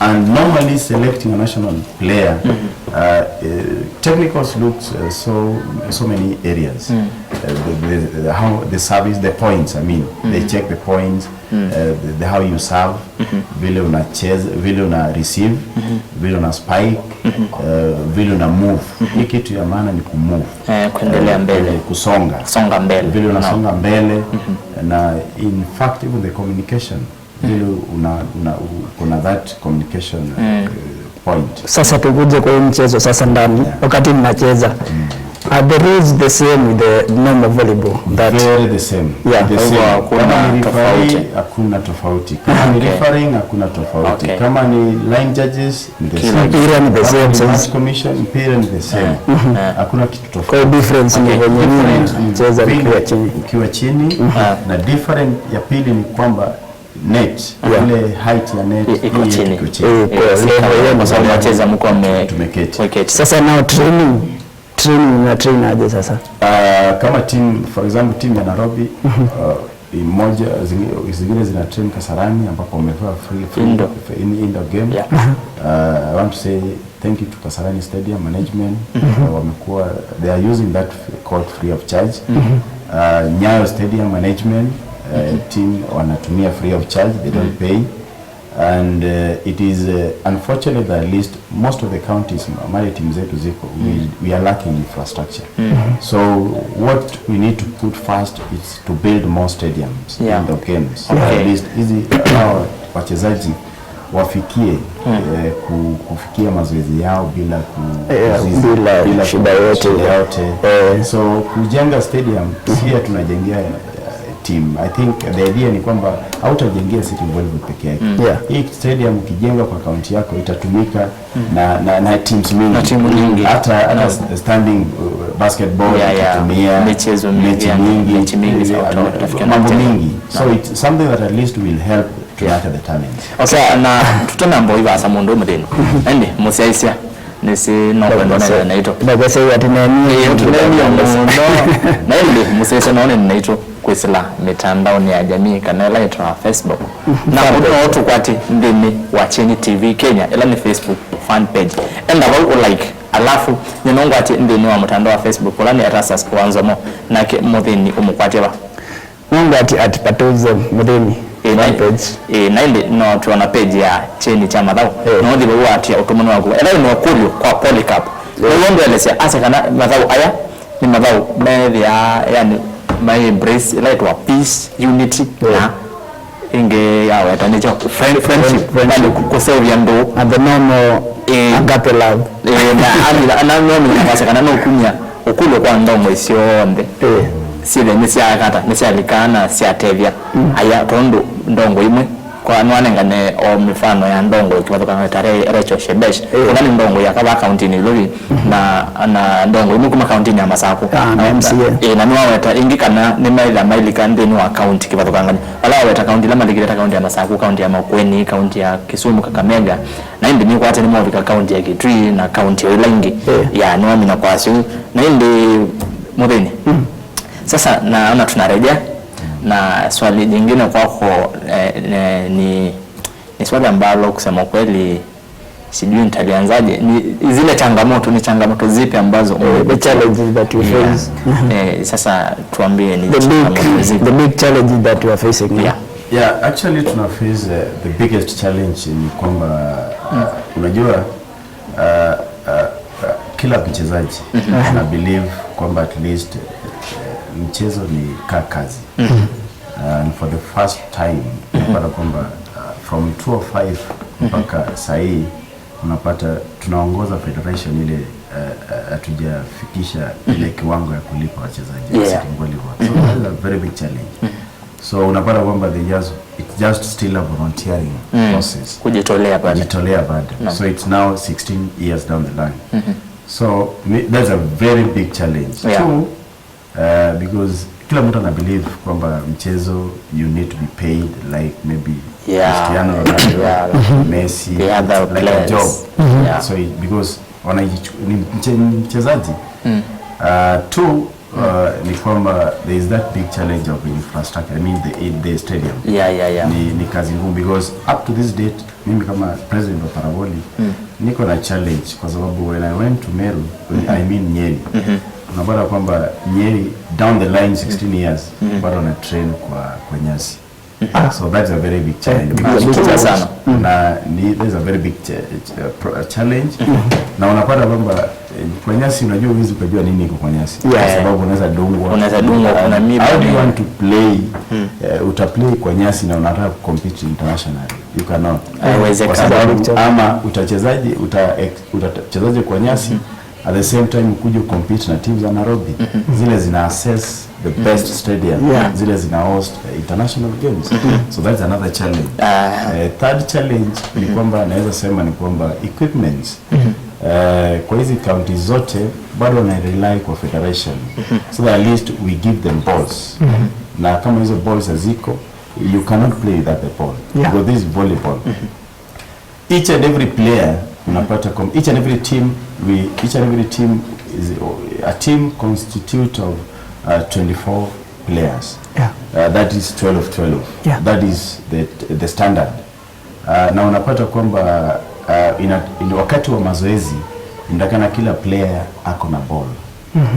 And normally selecting a national player, technicals looks so many areas. How the service, the points. I mean, they check the points, how you serve, vile una chase, vile una receive, vile una spike, vile una move. Hii kitu ya maana ni kumove. Eh, kuendelea mbele. Kusonga Songa mbele. Vile unasonga mbele, na in fact even the communication, vile una kuna that communication point. Sasa tukuje kwa hii mchezo sasa ndani, wakati mnacheza, are the rules the same with the normal volleyball that Very the same. The Kwa hivyo same. hakuna Kama ni referee, tofauti. Hakuna tofauti. Kama ni refereeing, hakuna tofauti. Kama ni line judges, ni the same. Mpira ni the Kama same, ni sasa. match commission, mpira ni the same. Hakuna kitu Kwa tofauti. hiyo difference ni venye nyinyi Different ni mnacheza vile mkiwa chini. Ukiwa chini, na different ya pili ni kwamba net, ile height ya net Iko hii chini. iko chini. Eh, kwa Eh, si level kama yenu. kwa sababu mnacheza mko Tumeketi. Tumeketi. Sasa now training mna train aje sasa? Kama team, for example, team ya Nairobi, moja zingine zina train Kasarani ambapo wamevaa free Indoor. Indoor game. I want to say thank you to Kasarani Stadium management. Wamekuwa they are using that court free of charge. Nyayo Stadium management, team wanatumia free of charge, they don't pay. And it is unfortunate that at least most of the counties mali team zetu ziko, we are lacking infrastructure. So what we need to put first is to build more stadiums, indoor games. At least hizi hawa wachezaji wafikie kufikia mazoezi yao bila Bila shida yoyote. Shida yote. So kujenga stadium si tunajengea team. I think the idea ni kwamba hautajengea City Volleyball peke yake. Hii stadium ukijenga kwa kaunti yako itatumika na teams mingi. Na timu nyingi. Hata standing basketball itatumia Michezo mingi, mechi yani, mingi, mechi mingi za utafikia mambo na mingi. So it's something that at least will help to nurture the talent. Okay, na tutanambo ivasa mundu muthini indi musiaisia nisi nokwendana naito. Ndakasei atinenie. Tunenia muno na indi musiaisia none naito kwisila mitandaoni ya jamii kana ila itwa Facebook, na undu no tukwati nthini wa Cheni TV Kenya ila ni Facebook fan page, enda vau ulike, alafu ninongwati nthini wa mutandao wa Facebook ula ni Erastus Wanzomo nake muthini umukwati va. Mungu ati atipatuze muthini page. Naindi no tuona page ya cheni cha mathau no thiwe wa atia utumani waku ethai no kulio kwa Polycarp no wondo elesia asa kana mathau aya ni mathau methia yani my embrace like wa peace, unity na inge yaweta nicho friendship yani kusevya ndu and the normal agape love. Na amila na nomi kwasa kana no kunya ukulo kwa ndomo isionde sile nisiakata nisialikana siatevya aya tondu ndongo imwe kwa nwanengane o mifano ya ndongo ikiwathukana tare Rachel Shebesh kuna ni ndongo ya kaba kaunti ni Nairobi na ndongo imwe kuma kaunti ya Masaku na MCA na niwaweta ingi kana ni maitha mailika nthini wa kaunti kivathukangani wala waweta kaunti la malikire kaunti ya Masaku, kaunti ya Makueni, kaunti ya Kisumu, Kakamega na indi ni kwate ni movika kaunti ya Kitui na kaunti ya Ilangi ya niwamina kwasio na indi muthini. Sasa naona tunarejea na swali jingine kwako ni swali ambalo kusema kweli sijui nitalianzaje. Ni zile changamoto, ni changamoto zipi ambazo the challenges that you face. Sasa tuambie ni changamoto zipi? The big challenges that you are facing now. Yeah, actually tuna face the biggest challenge ni kwamba unajua kila mchezaji na believe kwamba at least mchezo ni kazi. And for the first time unapata kwamba from 205 mpaka sahi unapata tunaongoza federation ile hatujafikisha ile kiwango ya kulipa wachezaji wa sitting volleyball. So that's a very big challenge. So unapata kwamba it's just still a volunteering process. Kujitolea bado. Kujitolea bado. So it's now 16 years down the line. So that's a very big challenge. Two, because kila mtu ana believe kwamba mchezo you need to be paid like maybe Cristiano Ronaldo, Messi, the other like players. A job. So because ni mchezaji. Two, ni kwamba there is that big challenge of infrastructure. I mean the stadium. Ni kazi ngumu because up to this date mimi kama president wa Paravolley niko na challenge kwa sababu when I went to Meru, I mean Nyeri. Unapata kwamba Nyeri down the line 16 years bado na train kwa nyasi. So that's a very big challenge. Sana. Na there's a very big challenge. Na unapata kwamba kwa nyasi unajua huwezi kujua nini iko kwa nyasi. Kwa sababu unaweza dungwa. Unaweza dungwa, kuna miba. How do you want to play? Utaplay kwa nyasi na unataka compete internationally. You cannot. Haiwezekani. Kwa sababu ama utachezaje utachezaje kwa nyasi at the same time kuja compete na teams za Nairobi. Zile zina assess the best stadium. Zile zina host international games. So that's another challenge. Third challenge ni kwamba naweza sema ni kwamba equipments. Kwa hizi county zote bado wana rely kwa federation. So that at least we give them balls. Na kama hizo balls haziko, you cannot play without the ball. Because this is volleyball. Each and every player unapata each and every team each and every team is a team constitute of 24 players. That is 12-12. That is the standard. Na unapata kwamba wakati wa mazoezi inatakana kila player ako na ball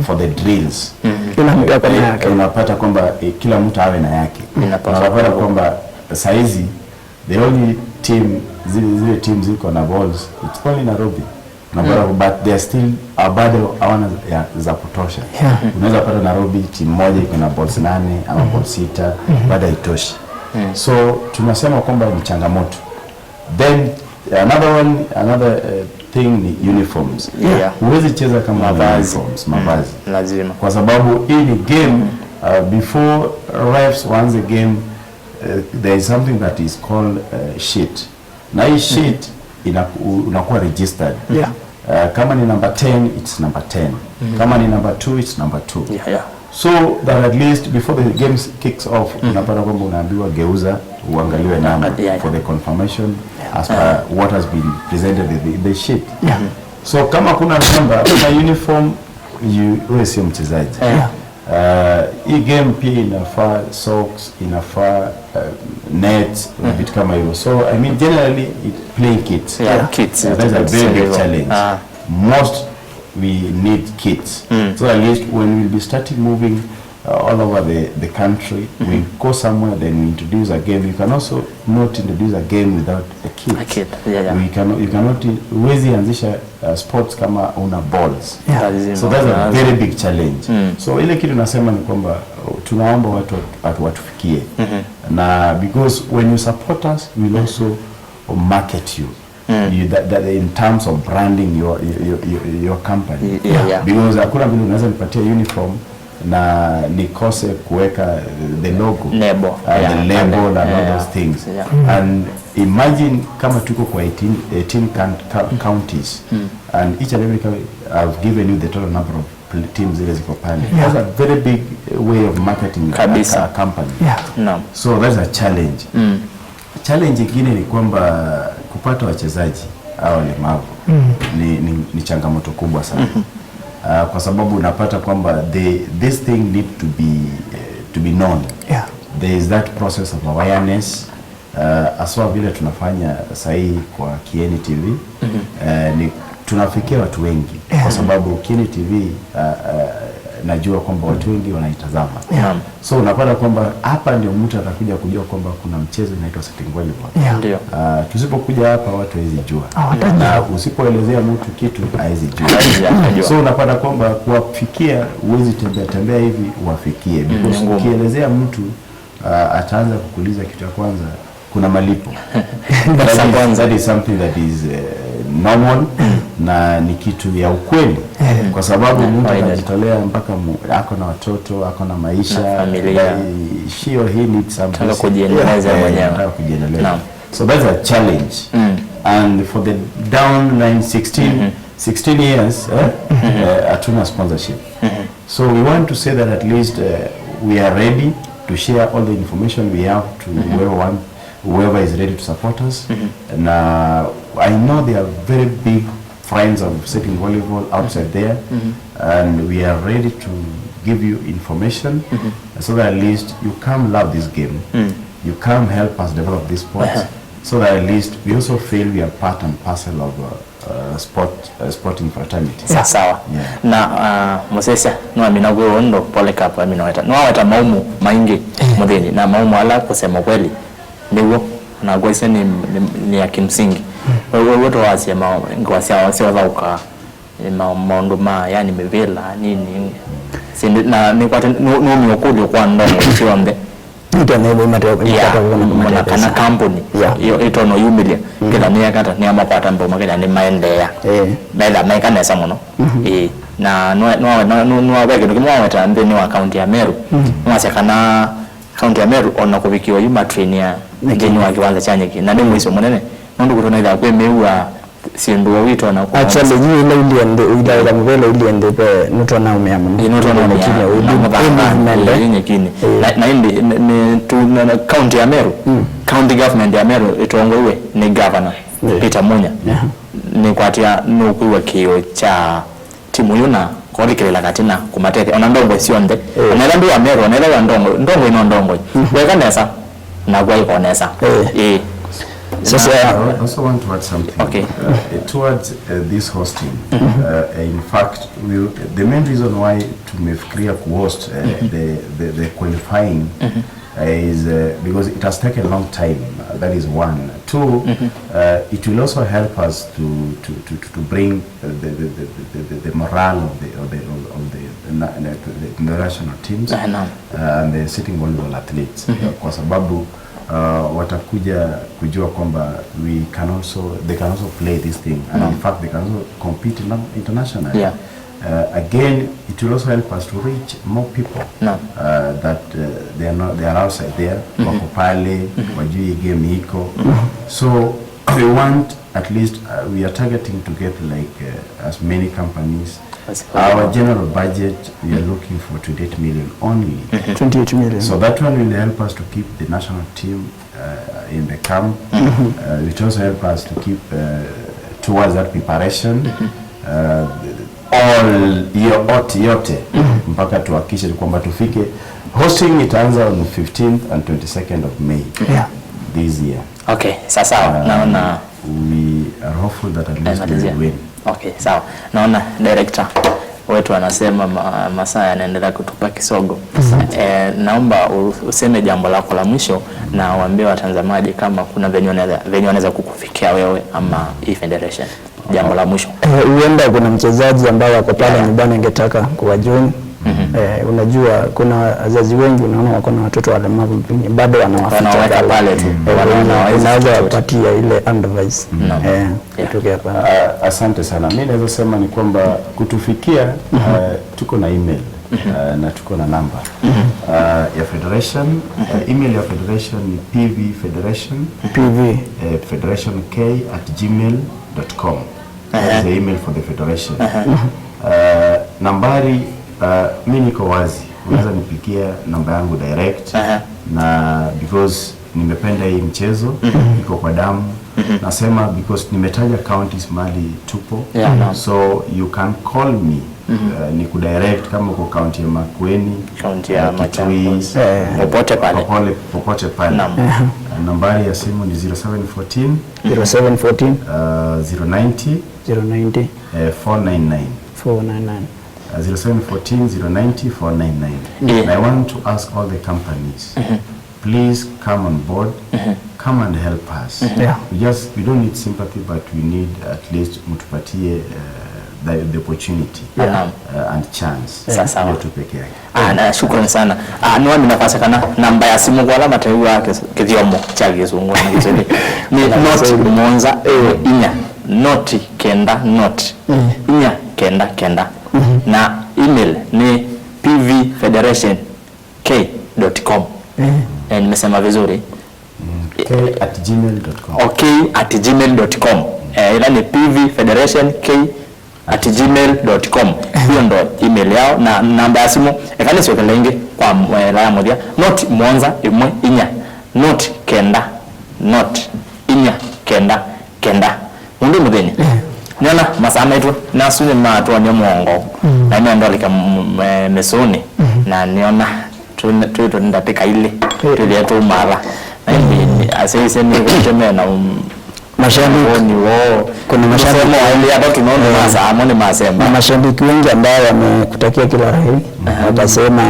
for the drills. Kila mtu ako na yake. Unapata kwamba kila mtu awe na yake. Unapata kwamba saizi the only team zile teams ziko na balls it's only Nairobi. But they are still bado hawana za kutosha. Unaweza pata Nairobi timu moja iko na balls 8 ama balls 6 bado haitoshi. So tunasema kwamba ni changamoto. Then another thing ni uniforms. Huwezi cheza kama mavazi. Uniforms, mavazi. Lazima. Kwa sababu hii ni game before refs waanze game there is something that is called sheet. Na hii sheet unakuwa registered. Kama ni number 10 it's number 10. Kama ni number 2 it's number 2. So that at least before the game kicks off unapata kwamba unaambiwa geuza uangaliwe namba for the confirmation as per what has been presented in the sheet. So kama kuna namba, kuna uniform, wewe sio mchezaji. Hii game pia inafaa socks, inafaa nets, vitu kama hivyo. So I mean generally it playing kits. Kits. That's a very big challenge. Most we need kits. So at least when we'll be starting moving all over the country. We go somewhere, then we introduce a game. You can also not introduce a game without a kid. A kid, yeah. We cannot, you cannot, huwezi anzisha sports kama una balls. Lazima. So that's a very big challenge. So ile kitu nasema ni kwamba tunaomba watu watufikie. Na because when you support us, we'll also market you. That in terms of branding your company. Because hakuna vile unaweza nipatia uniform na nikose kuweka the logo, Nebo. The label and all those things. And imagine kama tuko kwa 18 counties and each and every county I've given you the total number of teams zile ziko pale. That's a very big way of marketing Kabisa. a company. Naam. So that's a challenge. Challenge ingine ni kwamba kupata wachezaji au walemavu ni changamoto kubwa sana. Kwa sababu unapata kwamba this thing need to be known. There is that process of awareness. Aswa vile tunafanya sahihi kwa Kieni TV, ni tunafikia watu wengi kwa sababu Kieni TV najua kwamba watu wengi wanaitazama. So unapata kwamba hapa ndio mtu atakuja kujua kwamba kuna mchezo unaitwa sitting volleyball. Ndio. Tusipokuja hapa watu hawezi jua. Na usipoelezea mtu kitu hawezi jua. So unapata kwamba kuwafikia, huwezi tembea hivi uwafikie, because ukielezea mtu ataanza kukuuliza kitu ya kwanza, kuna malipo. That is something that is normal na ni kitu ya ukweli, kwa sababu mtu anajitolea mpaka ako na watoto, ako na maisha, na familia. She or he needs something. Anataka kujiendeleza mwenyewe. Anataka kujiendeleza. So that's a challenge. And for the down line 16 years hatuna sponsorship. So we want to say that at least we are ready to share all the information we have to whoever is ready to support us. And I know they are very big friends of sitting volleyball outside there, and we are ready to give you information so that at least you come love this game, you come help us develop this sport, so that at least we also feel we are part and parcel of sporting fraternity. Sawa. Na Mosesa no amina gwe ondo pole kapa amina weta. No weta maumu maingi muthini na maumu ala kusema kweli niwo na gwese ni ya kimsingi. Wewe wote wasema ngwasia wasio maundu ma yani mivila nini sindi na ni kwa no miokuli kwa ndomo chionde kana kampuni iyo itono yumilia kila ni yakata ni amakwata mboma kila ni maendeya metha mekanesa muno na no wege ndikimwaweta nthini wa kaunti ya Meru mwasya kana kaunti ya Meru ona kuvikiwa yuma train ya nthini wa kiwanza cha nyeki na ni mwiso munene nundu kutona itha kwi miua sindu wito na kwa actually you ile iliende ile mvele iliende pe nutona umea muno nutona umea nyekini na indi ni tu na county ya Meru county government ya Meru itongoiwe ni governor Peter Munya ni kwatia nukuiwa kio cha timu yuna kolikirila katina kumatete ona ndongo sionde ona ndu ya Meru ona ile ndongo ndongo ino ndongo weka nesa na gwa ikonesa So, I also want to add something. Okay. Towards this hosting, in fact, the main reason why tumefikiria kuhost the qualifying is because it has taken a long time. That is one. Two, it will also help us to bring the morale of the national teams and the sitting volleyball athletes. Kwa sababu watakuja kujua kwamba we can also, they can also play this thing, and in fact they can also compete internationally. Again, it will also help us to reach more people that they are outside there, wako pale, wajui game iko. So we want at least we are targeting to get like as many companies. Our general budget, we are looking for 28 million only. 28 million. So that one will help us to keep the national team in the camp. It also help us to keep towards that preparation. All yote mpaka tuhakikishe kwamba tufike. Hosting itaanza on 15th and 22nd of May this year. Okay, sasa naona we are hopeful that at least we will win. Okay, sawa. Naona director Wetu anasema masaa yanaendelea kutupa kisogo. Naomba useme jambo lako la mwisho na waambie watazamaji kama kuna venye wanaweza kukufikia wewe ama hii federation. Jambo la mwisho. Huenda kuna mchezaji ambao wako pale nyumbani angetaka kuwajoin. Unajua kuna wazazi wengi unaona wako na watoto walemavu bado wanawaficha pale tu. Wanaweza wapatia ile advice. Kutokea pale. Asante sana. Mimi naweza sema ni kwamba kutufikia tuko na email na tuko na namba ya federation. Email ya federation ni pvfederation pv federationk@gmail.com. That's the email for the federation. Nambari mimi niko wazi, unaweza nipigia namba yangu direct. Na because nimependa hii mchezo, iko kwa damu. Nasema because nimetaja counties mali tupo. So you can call me. Ni kudirect kama uko county ya Makueni, county ya Machakos, popote pale. Popote pale. Nambari ya simu ni 0714 0714 090 090 499 499. 0714 090 499. And I want to ask all the companies, please come on board, come and help us. We don't need sympathy, but we need at least mtupatie the opportunity and chance. Sasa tu peke yake. Na shukrani sana. Niwami nafasi kana namba ya simu kwa alama taiwa kithiomo cha Kizungu na Kiswahili. Ni not monza inya not kenda not inya kenda kenda. Na email ni pvfederationk.com. Nimesema vizuri? k@gmail.com. Okay, @gmail.com. Ila ni pvfederationk@gmail.com. Hiyo ndo email yao na namba ya simu ekale sio kelenge kwa la moja not mwanza imwe inya not kenda not inya kenda kenda mundu muthenya nyona masama itu na sunye matwa ni mwongo na ni ndo lika mesoni na niona tu tu ndatika ile tulia tu mara na ndi asese ni kutemea na mashabiki wao kuna mashabiki wao hapa tunaona masaa ni masema na mashabiki wengi ambao wamekutakia kila laheri, watasema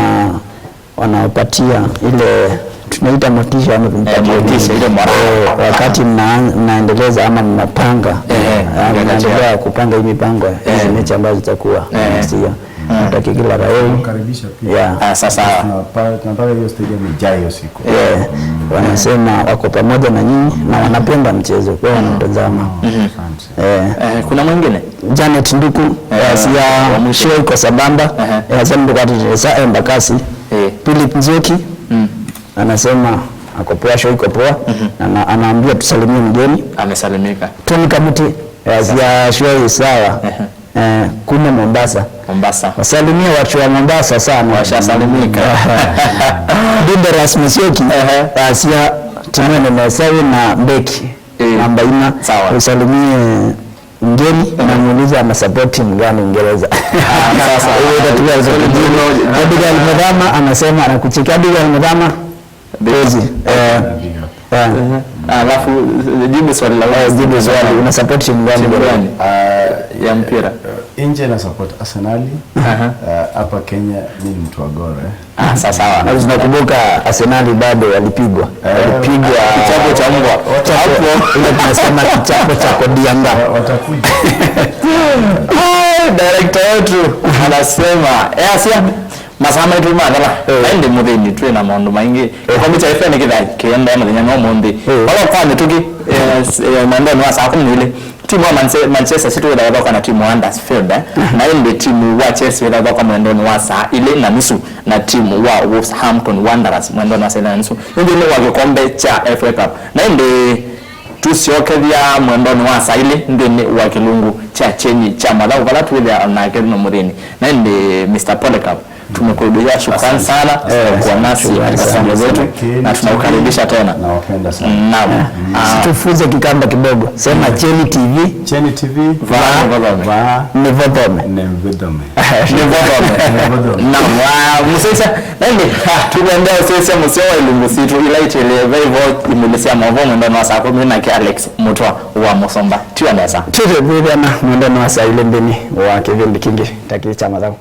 wanaopatia ile tunaita motisha ama motisha ile morale wakati mnaendeleza ama mnapanga mnaendelea kupanga hii mipango hizi mechi ambazo zitakuwa sio nataka kila laheri karibisha pia. Sasa tunataka hiyo stadium ijae hiyo siku. Wanasema wako pamoja na nyinyi na wanapenda mchezo kwa wanatazama. Kuna mwingine Janet Nduku ya show iko sambamba anasema ndugu atetesa Embakasi. Philip Nzioki anasema ako poa, show iko poa. Na anaambia tusalimie mgeni. Amesalimika. Tony Kamuti ya show sawa. Kuna Mombasa. Mombasa. Wasalimia watu wa Mombasa sana. Washasalimika. Dinda Rasmus Yoki. Asia Timene Masawi na Mbeki. Namba 4. Sawa. Usalimie mgeni na muulize ana support timu gani Uingereza. Sasa Abigail Mudhama anasema anakucheka. Abigail Mudhama. Bezi. Alafu jibu swali la wewe, jibu swali una support timu gani ya mpira? Nje na support Arsenal. Hapa Kenya mimi ni mtu wa Gor. Sasa sawa. Na tunakumbuka Arsenal bado walipigwa. Walipigwa kichapo cha mbwa. Hapo ile tunasema kichapo cha Kodianga. Watakuja. Director wetu anasema asia masama itu madala ndi muthini twi na maundu maingi gikombe cha FN kitha kienda muthenya no muthi wala kwa mituki mwendo ni wa saa 12 timu wa Manchester City witha na timu wa Huddersfield na indi timu wa Chelsea witha mwendo ni wa saa 2:30 na timu wa Wolverhampton Wanderers mwendo ni wa saa 2:30 ndi ni wa gikombe cha FA Cup na indi tusiokethia mwendo ni wa saa ile ndini wa kilungu cha chenyi cha mathau vala twithia onake no muthini na indi Mr. Polycarp Tumekurudishia shukrani sana kwa nasi katika studio zetu na tunakukaribisha tena. Nawapenda sana. Naam. Tufunze Kikamba kidogo, sema Cheni TV. Cheni TV. Va- Va Nivothome. Nemvedome. Naam, musesa nani tukwendea usesa museo wa ilungu situ ila ichele vaivo imulisia mavo mwendano wa saa 10 na ke Alex Mutwa wa Musomba tiwa nesa. Tute kwithiana mwendano wa saa ile nthini wa kivindi kingi ta kii cha mathau.